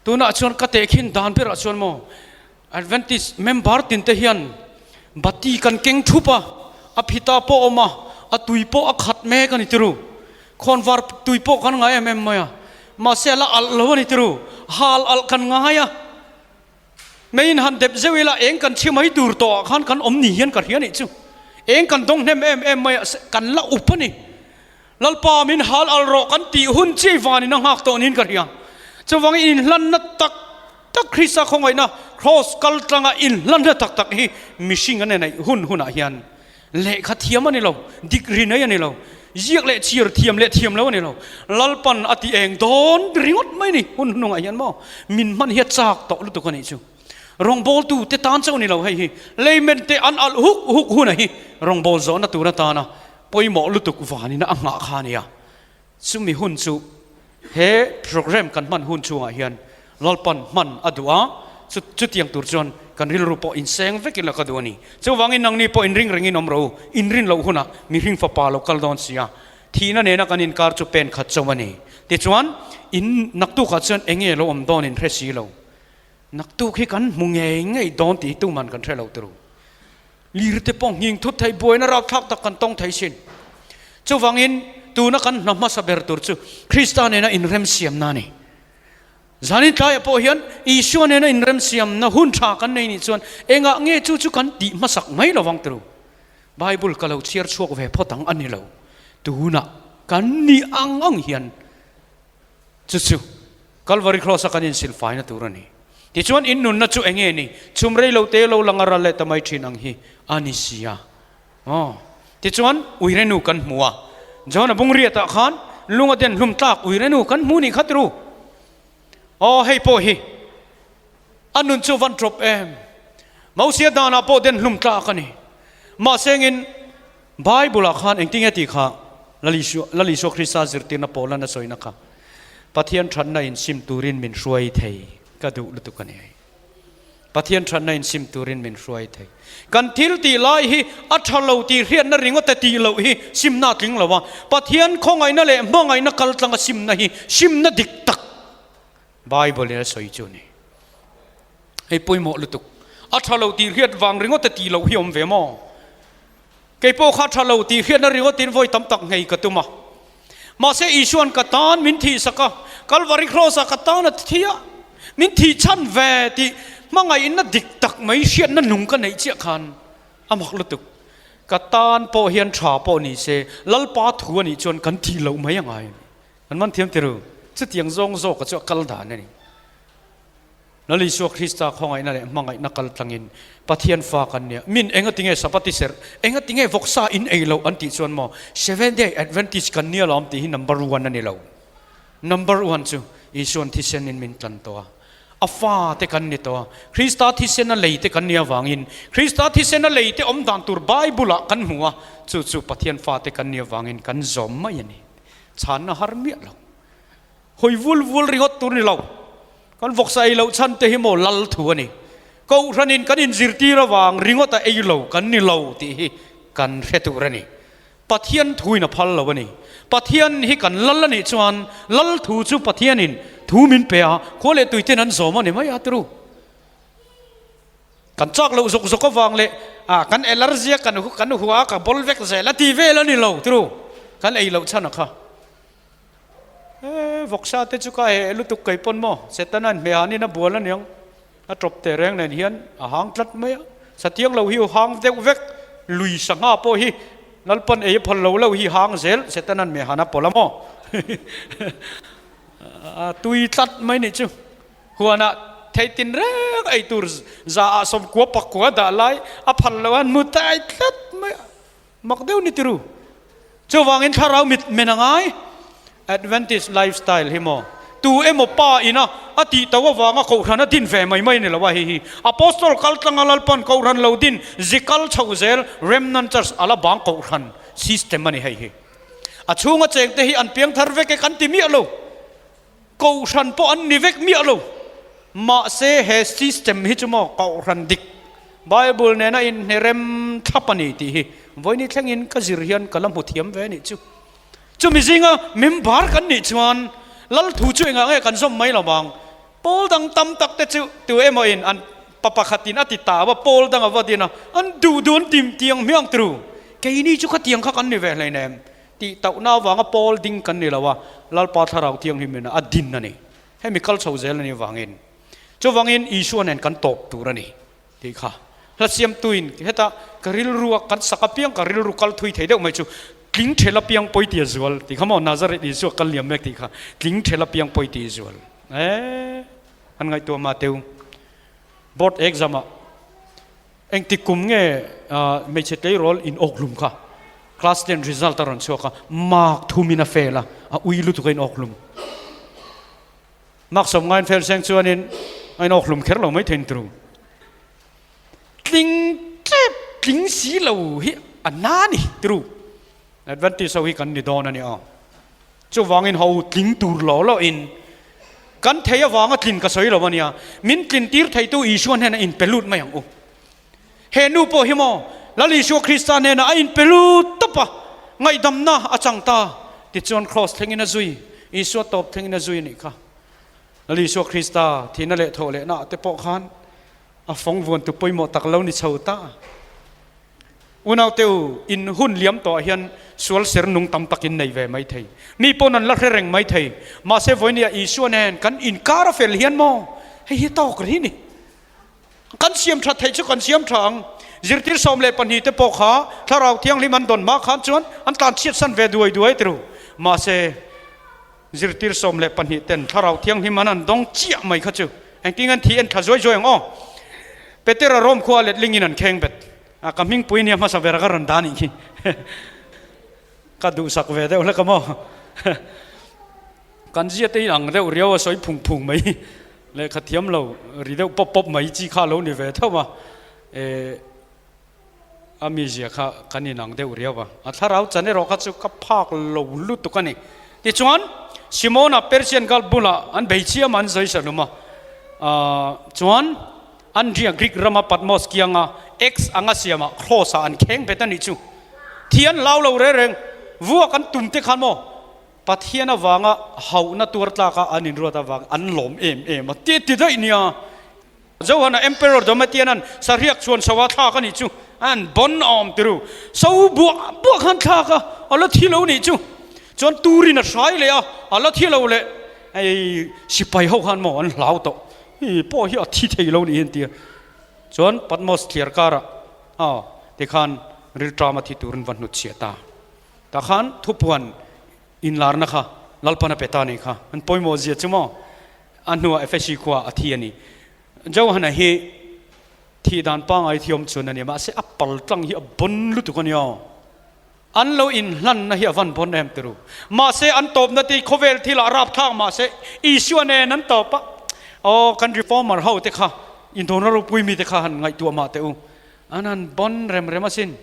Tunah chuan ka tehkhin dan berah chuan maw Adventist member tin te hian bati kan keng thup a, a phita pawh a awm a, a tui pawh a khat mek a ni tiru. Khawnvar tui pawh kan ngai em em mai a, mahse a la alh lo a ni tiru. Hal alh kan ngai a, meiin han dep zeuh ila eng kan chhi mai tur tawh ah khan kan awm ni hian ka hria nih chu. Eng kan dawng hnem em em mai a, kan la up a ni. Lalpa min hal alh rawh kan tih hun chiai vanin a nghak tawh niin ka hria. Chuvangin inhlanna tak tak Krista khawngaihna Kraws kal tlanga inhlanna tak tak hi mihring an enaih hun hunah hian lehkha thiam a ni lo, degree nei a ni lo, ziak leh chhiar thiam leh thiam lo a ni lo. Lalpan a ti eng dawn ringawt mai ni hun hnungah hian maw min hman hi a chak tawh lutuk a nih chu. Rawngbawltu te tan chauh a ni lo hei hi layman te an alh huk huk hunah hi rawngbâwl zawhna tur atana pawimawh lutuk vanin a nghah kha a nia. Chumi hun chu he program kan hman hun chhungah hian Lalpan hman a duh a, chu chutiang tur chuan kan rilru pawh inseng vek ila ka duh a ni. Chuvangin nangni pawh inring rengin awm rawh u, inrin loh hunah mihring fapa lo kal dawn si a, thihna nena kan inkar chu pen khat chauh a ni. Tichuan, in naktukah chuan eng nge lo awm dawn in hre si lo. Naktuk hi kan hmu ngei ngei dawn tih hi tuman kan hre lo turu. Lirte pawh nghing thut thei buaina rapthlak tak kan tawng thei sin. Chuvangin tuna kan hna hmasa ber tur chu Krista nena inremsiamna a ni. Zanin tlaiah pawh hian Isua nena inremsiamna hun tha kan nei nih chuan engah nge chu chu kan tih hmasak mai lovang turu. Bible ka lo chhiar chhuak ve phawt ang a ni lo. Tunah kan nih ang ang hian Chu chu Calvary Cross a kan insilfaina tur a ni. Tichuan in nunna chu eng nge ni? Chhum rei lo te lo lang a ral leh ta mai thin ang hi a ni si a. Aw. Tichuan uirenu kan hmu a. John-a bungriatah khan lunga den hlum tlak uirenu kan hmu nih kha tiru. Aw hei pawh hi a nun chu van tawp em. Mosia danah pawh den hlum tlak a ni. Mahse engin Bible-ah khan engtinge tih kha Lal Isua, Lal Isua Krista zirtirna pawlan a sawina kha Pathian thatna in sim turin min hruai thei ka duh lutuk a ni. Pathian thatna in sim turin min hruai thei. Kan thil tih lai hi a tha lo tih hriatna ringawt e tih loh hi simna a tling lo a, Pathian khawngaihna leh hmangaihna kal tlanga simna hi simna dik tak Bible in a sawi chu a ni. Hei pawimawh lutuk. A tha lo tih hriat vang ringawt e tih loh hi awm ve maw? Kei pawh kha tha lo tih hriatna ringawtin vawi tam tak nghei ka tum a. Mahse Isua'n ka tan min thihsak a, Kalvari Kraws-ah ka tan a thi a, min thih chhan ve tih hmangaihna dik tak mai hriatna nung ka neih chiah khan a mak lutuk. Ka tan pawh hian tha pawh ni se, Lalpa thu a nih chuan kan thih loh mai a ngai a ni. Kan man thiam tiru, chutiang zawng zawka chu a kal dan a ni. Lal Isua Krista khawngaihna leh hmangaihna kal tlangin Pathian fa kan nia. Min enga tinge Sabbath i serh, enga tinge vawksa in ei loh an tih chuan maw Seventh Day Adventist kan nia lawm tih hi number one a ni lo. Number one chu Isuan thisen in min tlan tawh a, a fa te kan ni tawh a, Krista thisen a lei te kan nia vangin Krista thisen a lei te awm dan tur Bible ah kan hmu a, chu chu Pathian fa te kan nia vangin kan zawm mai a ni. Chhanna har miah lo. Hawi vul vul ringawt tur ni lo. Kan vawksa ei loh chhan te hi maw lal thu a ni. Kohhranin kan inzirtir avang ringawt a ei lo kan ni lo tih hi kan hre tur a ni. Pathian thuin a phal lo a ni. Pathian hi kan lal a nih chuan lal thu chu Pathianin thu min pe a, khua leh tui ten an zawm a ni mai a tiru. Kan chak loh zawk zawk avang leh ah kan allergy a kan kan hua a ka bawl vek zel a ti vel a ni lo tiru. Kan ei loh chhan a kha. He vawksa te chu ka heh lutuk kei pawn maw? Setana'n hmehhanin a bual aniang. A tawp teh reng nen hian a hang tlat mai a. Satiang lo hi u hang deuh vek. Lui sangha pawh hi Lalpan ei a phal lo lo hi hang zel Setana'n hmehhan a pawlh a maw? A tui tlat mai nih chu. Huanah thei tin reng ei tur za ah sawmkua pakua dah lai a phal lo a nu tai tlat mai a. Mak deuh ni tiru. Chuvangin thlarau mit men a ngai. Adventist lifestyle hi maw? Tu emaw pa ina a tih to avanga Kohhran a din ve mai mai a ni lo a, hei hi Apostol kal tlanga Lalpan Kohhran lo din zi kal chhoh zel Remnant Church a la bang Kohhran system a ni hei hi. A chhunga chengte hi an piang thar vek e kan ti miah lo. Kohhran pawh an ni vek miah lo. Mahse he system hi chu maw Kohhran dik Bible nena inhne rem thlap a ni tih hi vawiini thlengin ka zir hian ka la hmu thiam ve a nih chu. Chumi zinga member kan nih chuan Lal thu chu engah nge kan zawm mai lo vang? Pawl dang tam tak te chu tu emaw in an pa pakhat in a ti ta va, pawl dang a va din a, an duh duh an tim tiang hmiang tru. Keini chu khatiang kha kan ni ve hleinem tih tauhna avanga pawl ding kan ni lo a, Lalpa Thlarau Thianghlim in a din a ni. Hemi kal chho zel a nih avangin. Chuvangin Isua nen kan tawp tur a ni. Tih kha hla siamtuin heta ka rilru a kan sak apiang ka rilru kal thui thei deuh mai chu tling thel apiang pawi ti a zual tih kha maw Nazareth Isua kal liam mek tih kha tling thel apiang pawi ti a zual eh an ngaihtuah mah teu board exam ah engtik kum nge hmeichhe tleirawl in awk hlum kha class 10 result a rawn chhuak a mark thumin a fail a a ui lutuk a in awk hlum. Maksawm ngain fel seng chuanin a inawk hlum kher lo mai thein tru. Tling tlep tling si lo hi a na ni tru. Adventist ho hi kan ni dawn a ni ang. Chuvangin ho tling tur lo lo in kan thei avanga tlin ka sawi lo a nia. Min tlin tir theitu Isua hnenah in pe lut mai ang u. He nu pawh hi maw Lal Isua Krista hnenah a inpe lut tawp a, ngaihdamna a chang ta. Tichuan Kraws thlengin a zui, Isua tawp thlengin a zui a nih kha. Lal Isua Krista thihna leh thawh lehna ah te pawh khan a fawng vuantu pawimawh tak lo ni chho ta. Unaute u, in hun liam tawhah hian sual ser nung tam takin nei ve mai thei. Mi pawn an la hre reng mai thei. Mahse vawinia Isua nen kan inkar a fel hian maw hei hi tawk rih ni. Kan siam tha theih chu kan siam tha ang. Zirtir 12 te pawh kha Thlarau Thianghlim an dawn hma khan chuan an tlan chhiat san ve duai duai ti ru. Mahse, zirtir 12 ten Thlarau Thianghlim an an dawng chiah mai kha chu engtin an thi en thla zuai zuai ang aw. Petera Rome khua letling in an kheng bet. A ka hmingpui nia hmasa ber a ka rawn dah nih khi. Ka duhsak ve deuh hlek a maw. Kan zia te in ang deuh riau a sawi phung phung mai. Lehkha thiam lo ri deuh pawp pawp mai chi kha lo ni ve theuh a, eh a mizia kha kan inang deuh riau a, a thlarau chan erawh kha chu ka phak lo lutuk a ni. Tichuan Simona Persian Gulf bulah an bei chiam a, an sawi salum a, ah chuan Andria Greek rama Patmos kianga X anga siamah cross ah an kheng bet a nih chu. Thi an hlau lo reng reng, vuak an tum te khan maw Pathian avanga hauhna tuar tlaka an inruat avang an lawm em em a ti ti daih nia. Johana Emperor Domitian-a'n sahriak chhuan chho a thlak a nih chu an bon awm ti ru. So buah buah khan thlak a, a la thi lo nih chu. Chuan turin a hrai leh a, a la thi lo leh. Hei sipai ho khan maw an hlau tawh. Hei pawh hi a thi thei lo nih hi an ti a. Chuan Patmos thliar karah aw tikhan rilṭam a thi turin va hnutchhiah ta. Tah khan thupuan inlarna kha Lalpan a pe ta a nih kha. An pawimawh zia chu maw? A hnuah Efesi khua a thi a ni. Johana hi thih dan pangai thiam chuan a ni, mahse a pal tlang hi a bon lutuk a nia. An lo inhlanna hi a van bon em ti ru. Mahse an tawpna te hi khawvel thil ah rapthlak mahse Isua nen an tawp a. Aw kan reformer ho te kha indawrna ropui mi te kha han ngaihtuah mah teh u. An han bon rem rem asin.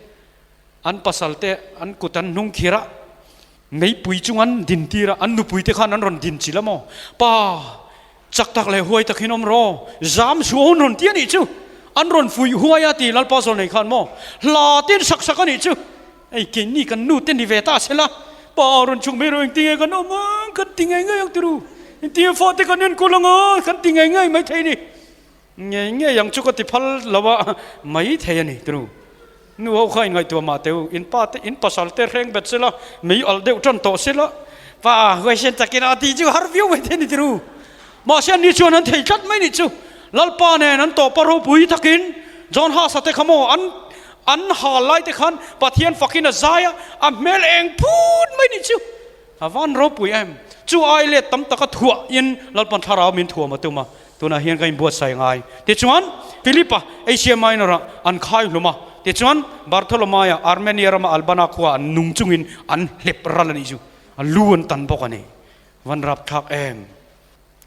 An pasal te an kut an hnung khir a, meipui chung an din tir a, an nupui te khan an rawn din chil a maw? Pa, chak tak leh huai tak hin awm rawh, zam suh an rawn ti a nih chu, an rawn fuih huai a ti Lalpa zawl nei khan maw? Hla te an sak sak a nih chu, hei keini kan nu te ni ve ta se la, pa rawn chhuk mai rawh engtinge kan awm ang, kan ti ngei ngei ang tiru, engtinge fate kan enkawl ang a, kan ti ngei ngei maithei ni. Ngei ngei ang chu ka ti phal lo a, mai thei a ni tunu. Nu ho kha inngaihtuah mah teh u, in pa te, in pasal te hreng bet sela, mei alh deuh tan tawh sela, pa huaisen takin a tih chu har viau mai thei a ni tunu. Mahse an ni chuan an thei tlat mai nih chu. Lalpa nen an tawpa ropui takin John Huss-a te kha maw an an hal lai te khan Pathian fakin a zai a, a hmel eng phut mai nih chu. A van ropui em! Chu ai let tam taka thuah in Lalpan thlarau min thuam a tum a, tunah hian ka inbuatsaih ngai. Tichuan, Philipa, Asia Minor-ah an khai hlum a, tichuan Bartholomaia, Armenia rama Albana khua an nung chungin an hlep ral a nih chu, a lu an tan bawk a ni. Van rapthlak em!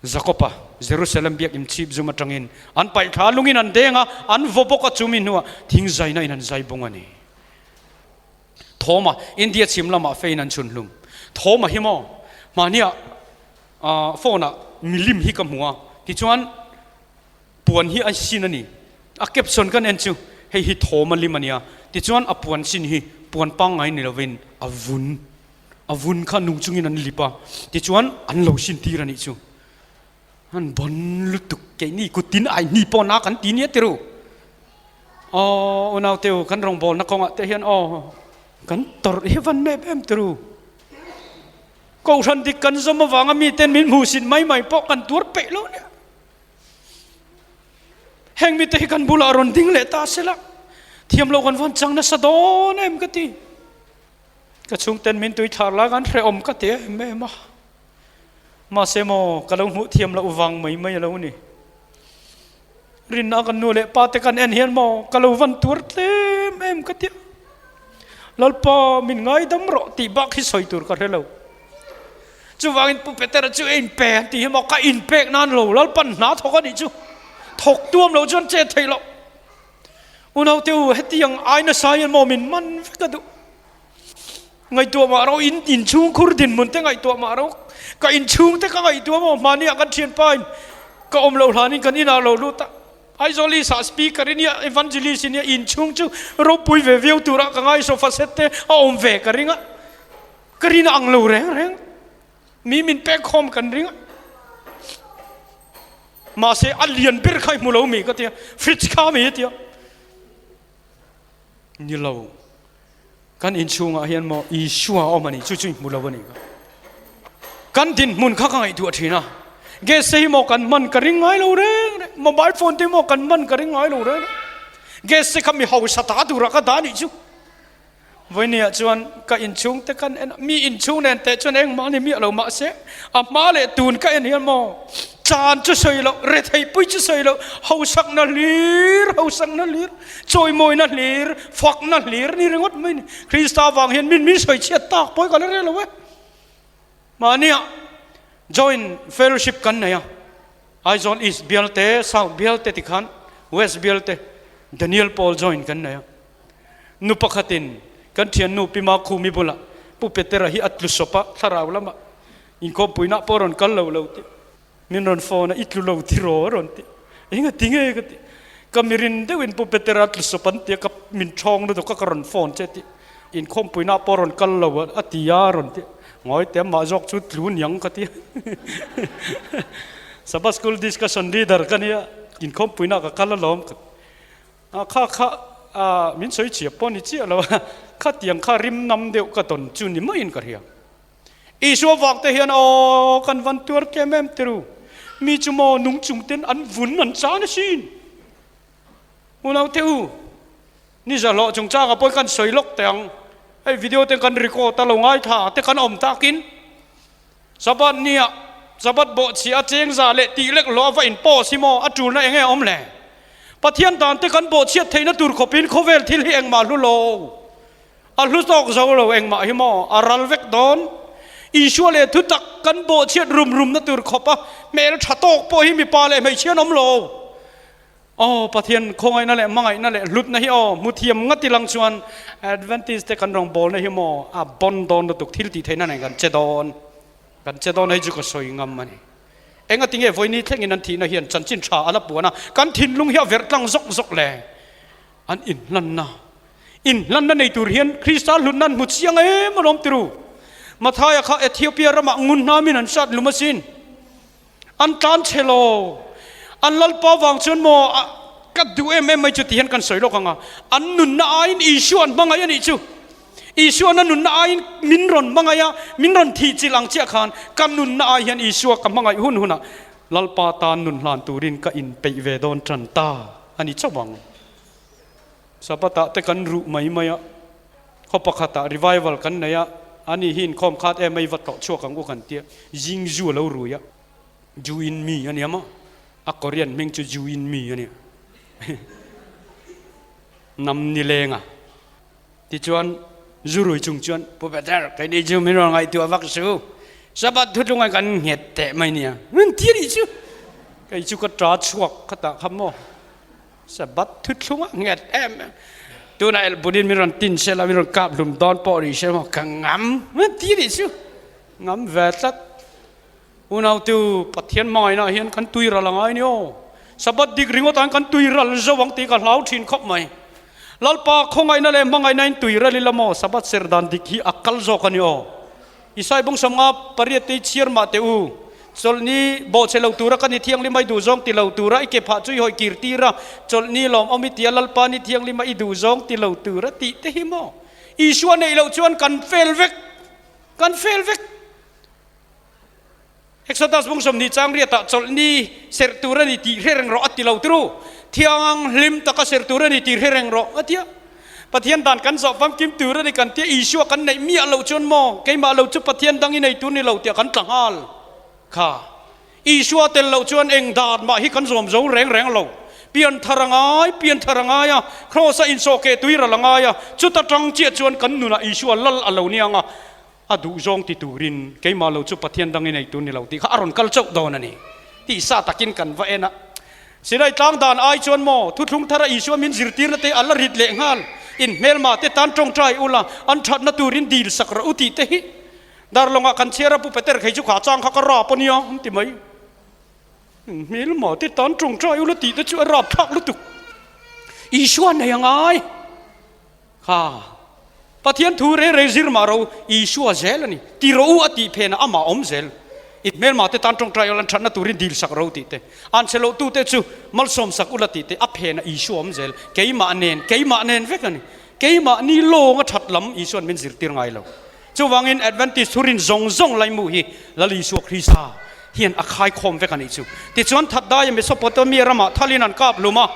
Jakob-a Jerusalem biakinn chhip zum atangin an paih thla lungin an deng a, an vaw bawk a, chumi hnuah thing zaina in an zai bung a ni. Thawma India chhim lamah fein an chhun hlum. Thawma hi maw mahnia phone ah milim hi ka hmu a, tichuan puan hi a sin a ni. A caption kan en chu hei hi Thawma lim a nia, tichuan a puan sin hi puan pangngai ni lovin a vun. A vun kha nung chungin an lip a, tichuan an lo sin tir a nih chu. An bon lutuk keini kutin ai hni pawh na kan ti nia tiru. Aw unau teu kan rawngbawlna kawngah te hian aw kan tawrh hi van nep em tiru. Kohhran dik kan zawm avanga miten min hmuhsit mai mai pawh kan tuar peih lo nia. Heng mite hi kan bulah rawn ding leh ta sela thiam lo kan van chang nasa dawn em ka ti. Ka chhungten min tui thlar lai khan hrehawm ka ti em em a. Mahse maw ka lo hmuh thiam loh vang mai mai a lo ni. Rinna kan nu leh pa te kan en hian maw ka lo van tuar tlem em ka tia. Lalpa min ngaidam rawh tih bak hi sawi tur ka hre lo. Chuvangin Pu Petera chu a inpe an tih hi maw ka inpek nan lo Lalpan hna thawk a nih chu. Thawk tuam lo chuan chet theih loh. Unaute u hetiang ai nasa hian maw min man vek a duh. Ngaihtuah mah ro in inchhung khur dinhmun te ngaihtuah mah ro ka inchhung te ka ngaihtuah maw hmani ah kan thianpa in ka awm loh hlan in kan inah lo lut a Aizawl East ah speaker in nia evangelist in nia inchhung chu ropui ve viau turah ka ngai sofa set te a awm ve ka ring a ka rin a ang lo reng reng mi min pek khawm kan ring a mahse a lian ber kha i hmu lo mi ka tia fridge kha mi tia ni lo. Kan inchhungah hian maw Isua a awm a ni, chu chu i hmu lo a nih kha. Kan dinhmun kha ka ngaihtuah thin a, gas te hi maw kan hman ka ring ngai lo reng reng, mobile phone te hi maw kan hman ka ring ngai lo reng reng. Gas te kha mi hausa ta turah ka dah a nih chu. Vawinia chuan ka inchhung te kan en a, mi inchhung nen teh chuan engmah ni miah lo mahse a hma leh tun ka en hian maw chan chu sawi loh, retheihpui chu sawi loh, hausakna hlir, hausakna hlir. Chawimawina hlir, fakna hlir ni ringawt mai ni. Krista vang hian min min sawi chhiat tak pawi ka la rel lo e. Mahnia joint fellowship kan nei a, Aizawl East bial te, South bial te tikhan West bial te Daniel Paul joint kan nei a. Nu pakhatin kan thiannu Pi Makhumi bulah Pu Petera hi a tlu sawp a, thlarau lamah inkhawmpuina pawh a rawn kal lo lo tih. Min rawn phone a, i tlu lo thi raw a rawn ti. Enga ti nge ka ti. Ka mirin deuhin Pu Petera tlu sawp an ti a, ka min thawng lutuk a ka rawn phone che ti. Inkhawmpuina pawh rawn kal lo a ti a a rawn ti. Ngawi te amah zawk chu tlu niang ka ti. Sabbath school discussion leader ka nia, inkhawmpuina ka kal alawm ka ti. A kha kha a min sawi chhiah pawh ni chiah lo a, khatiang kha rim nam deuh ka tawn chu ni maiin ka hria. Isua vak te hian aw kan van tuar tlem em tiru, mi chu maw nung chung ten an vun an chan asin. Unau te u, ni zahlawh chungchang ah pawh kan sawi lawk teh ang, hei video te kan record a lo ngaithla te kan awm takin Sabbath ni ah Sabbath bawhchhiah a cheng za leh tih lek hlawh a va in post hi maw a tulna enge awm le? Pathian dan te kan bawhchhiat theihna tur khawpin khawvel thil hi engmah hlu lo. A hlu tawk zo lo engmah hi maw a ral vek dawn. Isua leh thutak kan bawhchhiat rum rumna tur khawp a hmel tha tawk pawh hi mipa leh hmeichhia an awm lo. Aw Pathian khawngaihna leh hmangaihna leh hlutna hi aw hmu thiam ngati lang chuan Adventist te kan rawngbawlna hi maw a bawn dawn lutuk thil tih theihna nen kan che dawn. Kan che dawn hei chu ka sawi ngam a ni. Engati nge vawiini thlengin an thihna hian chanchin tha a la puan a, kan thinlung hi a verh tlang zawk zawk le. An inhlanna Inhlanna nei tur hian Krista hlutna an hmu chiang em alawm tiru. Mathaia kha Ethiopia ramah ngun hnamin an hrat lum asin. An tlan chhe lo. An Lalpa vang chuan maw ka duh em em mai chu ti hian kan sawi lawk ang a. An nunna aiin Isua an hmangaih a nih chu. Isuan a nunna aiin min rawn hmangaih a, min rawn thih chilh ang chiah khan ka nunna ai hian Isua ka hmangaih hun hunah Lalpa tan nun hlan turin ka inpeih ve dawn tan ta a ni chauh ang. Sabbath-ah te kan ruh mai mai a, khaw pakhatah revival kan nei a, ani hi inkhawm khat em mai va tlawh chhuak ang u kan tia, zing zu a lo rui a, Ju in mi a nia maw, a Korean hming chu Ju in mi a nia, nam ni leng a, tichuan zu rui chung chuan Pu Peter keini chu min rawn ngaihtuah vak su. Sabbath thuthlunga kan nghet teh mai nia. Min ti anih chu. Kei chu ka ta chhuak kha tah kha maw. Sabbath thuthlunga nghet em em. Tunah elbunin min rawn tin sela min rawn kap hlum dawn pawh ni se maw ka ngam. Min ti anih chu. Ngam ve tlat. Unautu Pathian hmangaihnaah hian kan tui ral a ngai ni aw. Sabbath dik ringawt ah kan tui ral zo ang tih ka hlau thin khawp mai. Lalpa khawngaihna leh hmangaihna in tui ral ila maw Sabbath ser dan dik hi a kal zawk a ni aw. Isai bawng 50 pariat te i chhiar mah teh u. Chawlhni bawhchhe lo tura ka ni thianghlim a i duh zawng ti lo tura i ke phah chu i hawi kir tir a, chawlhni lawmawm i tia Lalpa ni thianghlim a i duh zawng ti lo tura tih te hi maw. Isua neih loh chuan kan fel vek, kan fel vek. Exodus bung 20 chang riatah chawlhni serh tur a ni tih hre reng rawh a ti lo turu. Thianghlim taka serh tur a ni tih hre reng rawh a ti a. Pathian dan kan zawh famkim tur a ni kan tia Isua kan neih miah loh chuan maw keimah lo chu Pathian dang i nei tur ni lo tiah kan tla nghal kha. Isua tel loh chuan eng dan mah hi kan zawm zo reng reng lo. Pian thar a ngai, pian thar a ngai a, Kraws a insawhkeh tui ral a ngai a, chuta tang chiah chuan kan nunah Isua lal a lo niang a. A duhzawng ti turin keimah lo chu Pathian dang i nei tur ni lo tih kha a rawn kal chauh dawn a ni tih sa takin kan va en a. Sinai tlang dan ai chuan maw thuthlung thara Isua min zirtirna te a la rit leh nghal, in hmelma te tan tawngtai ula an thatna turin dil sak rawh u tih te hi Darlawngah kan chhiar a Pu Peter khei chu kha chang kha ka rap a nia an ti mai. In hmelma te tan tawngtai ula tih te chu a rap thlak lutuk. Isua nei a ngai. Ha! Pathian thu rei rei zir mah ro, Isua zel a ni. Ti rawh u a tih phenah amah awm zel. I hmelmah te tan tawngtai ula thatna turin dil sak ro tih te, an chhe loh tute chu malsawm sak ula tih te a phenah Isua awm zel. Keimah nen, keimah nen vek a ni. Keimah ni lawnga that lam Isua'n min zirtir ngai lo. Chuvangin Adventist thurin zawng zawng laimu hi Lal Isua Krista hian a khaikhawm vek a nih chu. Tichuan Thatdaia Mesopotamia ramah thalin an kap hlum a,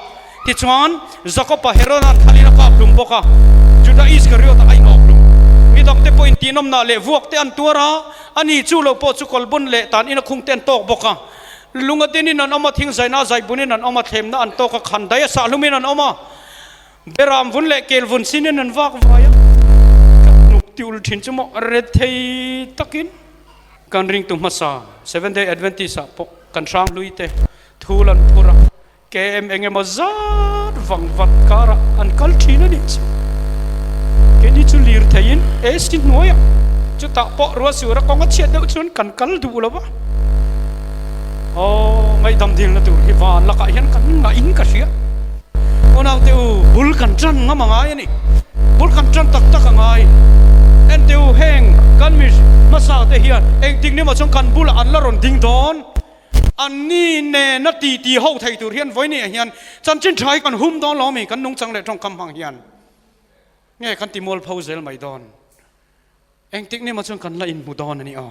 tichuan Jakoba Heroda'n thalin a kap hlum bawk a, Juda Iskariota a inawk hlum. Midangte pawhin tihnawmnah leh vuak te an tuar a, ani chu lo pawh chu kawlbun leh tan ina khung te an tawk bawk a. Lunga dinin an awm a, thingzaina zaibunin an awm a, thlemna an tawk a, khandaia sahlumin an awm a. Beram vun leh kel vun sinin an vak vai a, ka hnuk ti ul thin chu maw rethei takin kan ringtu hmasa Seventh Day Adventist ah pawh kan hrang hlui te thul an phur a, KM eng emaw zat vang vat karah an kal thin a nih chu. Keini chu lir theiin AC hnuaiah chutah pawh ruahsura kawng a chhiat deuh chuan kan kal duh lo va. Aw, ngaihdam dilna tur hi van lakah hian kan ngahin ka hria. Unaute u, bul kan tan ngam a ngai a ni. Bul kan tan tak tak a ngai. Ente u, heng kan mi hmasa te hian engtik ni maw chuan kan bulah an la rawn ding dawn. Anni nena ti ti ho thei tur hian vawinia hian chanchin tha hi kan hum dawn lo ami kan nungchang leh tawngkam hmang hian nge kan ti mualpho zel mai dawn. Engtik ni maw chuan kan la inhmu dawn a ni aw.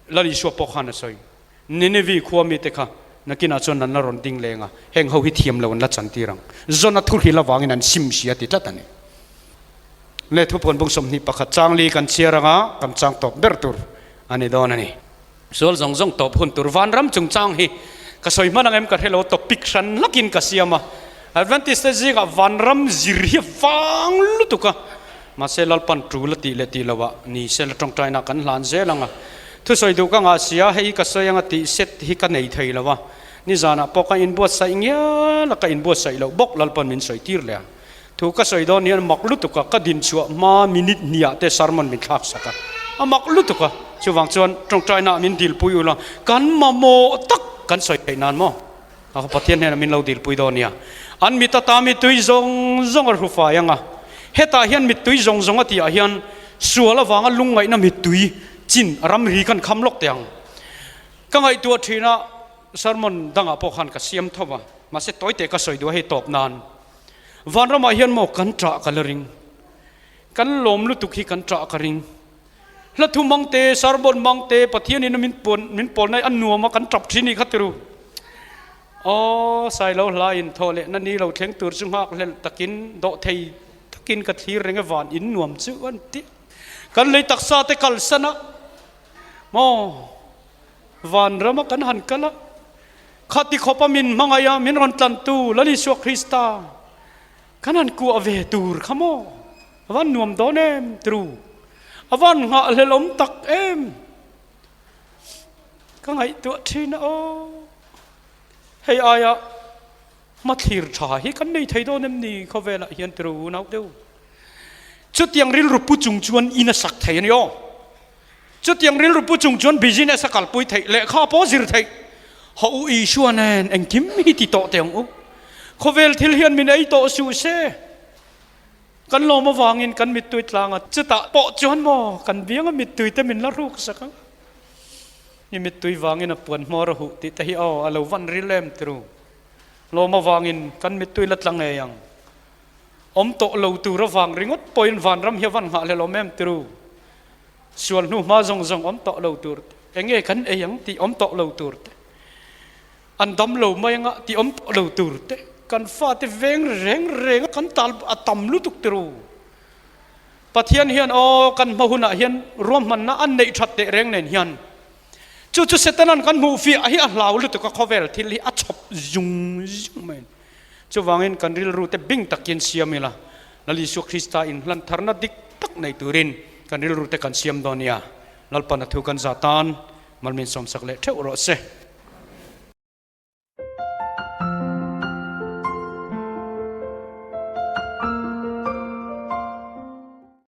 Lal Isua pawh khan a sawi, Ninevi khua mite kha nakinah chuan an la rawn ding leng a, heng ho hi thiam lo an la chantir ang. Zona thuhril avangin an sim si a ti tlat a ni. Le thupuan bung 21 chang li kan chhiar anga kan chang tawp ber tur a ni dawn a ni. Sual zawng zawng tawp hun tur vanram chungchang hi ka sawi hman ang em ka hre lo, topic hran hlakin ka siam a. Adventist te zingah vanram zir hi a vang lutuk a, mahse Lalpan tul a tih leh tih loh ah ni se la tawngtaina kan hlan zel ang a. Thusawi duh ka ngah sia, hei ka sawi anga tih set hi ka nei thei lo a, nizanah pawh ka inbuatsaih ngial a, ka inbuatsaih loh bawk Lalpan min sawi tir leh a. Thu ka sawi dawn hian mak lutuk a, ka din chhuah hma minute hniah te sermon min thlak sak a, a mak lutuk a, chuvang chuan tawngtaina ah min dilpui ula, kan mamawh tak kan sawi theih nan maw? A Pathian hnenah min lo dilpui dawn nia. An mit ata mittui zawng zawng a hru fai ang a, hetah hian mittui zawng zawng a tihah hian sual avanga lungngaihna mittui chin ramri kan kham lawk teh ang. Ka ngaihtuah thin a, sermon dangah pawh khan ka siam tho va, mahse tawite ka sawi duh a hei tawp nan. Vanramah hian maw kan ṭah ka la ring. Kan lawm lutuk hi kan ṭah ka ring. Hla thu mang te, sermon mang te, Pathianin a min puan min pawl nai a nuam a kan ṭap ṭhin i kha tiru. Aw, Sailo hla in thaw leh na ni lo thleng tur chu nghak hlelh takin dawh thei takin ka thlir reng e van in nuam chu an ti. Kan lei taksa te kalsan a maw vanrama kan han kal a. Khati khawpa min hmangaih a, min rawn tlantu Lal Isua Krista kan han kuah ve tur kha maw? A van nuam dawn em tru? A van nghahhlelawm tak em? Ka ngaihtuah thin a aw. Hei aia hmathlir tha hi kan nei thei dawn em ni khawvelah hian ti ru unau deuh. Chutiang rilru pu chung chuan in a sak thei a ni aw. Chutiang rilru pu chung chuan business a kalpui theih, lehkha pawh zir theih. Haw u Isua nen engkim hi ti tawh teh ang u. Khawvel thil hian min ei tawh suh se. Kan lawm avangin kan mittui tlang a, chutah pawh chuan maw kan bianga mittui te min la ruk sak ang. I mittui vangin a puan hmawr a huh tih te hi aw a lo van ril em tiru. Lawm avangin kan mittui la tla ngei ang. Awm tawh lo tur avang ringawt pawhin vanram hi a van nghah hlelawm em tiru. Sual hnu hma zawng zawng awm tawh lo tur te, enge kan ei ang tih awm tawh lo tur te, an dam lo mai anga tih awm tawh lo tur te, kan fate veng reng reng a kan tal a tam lutuk tiru. Pathian hian aw kan hma hunah hian ruahmanna an neih that teh reng nen hian chu chu Setanan kan hmuh fiah hi a hlau lutuk a khawvel thil hi a chhawp zung zung mai a ni. Chuvangin kan rilru te bing takin siam ila, Lal Isua Krista inhlan tharna dik tak nei turin kan rilru te kan siam dawn nia. Lalpan a thu kan za tan Malmin sawmsak leh theuh rawh se.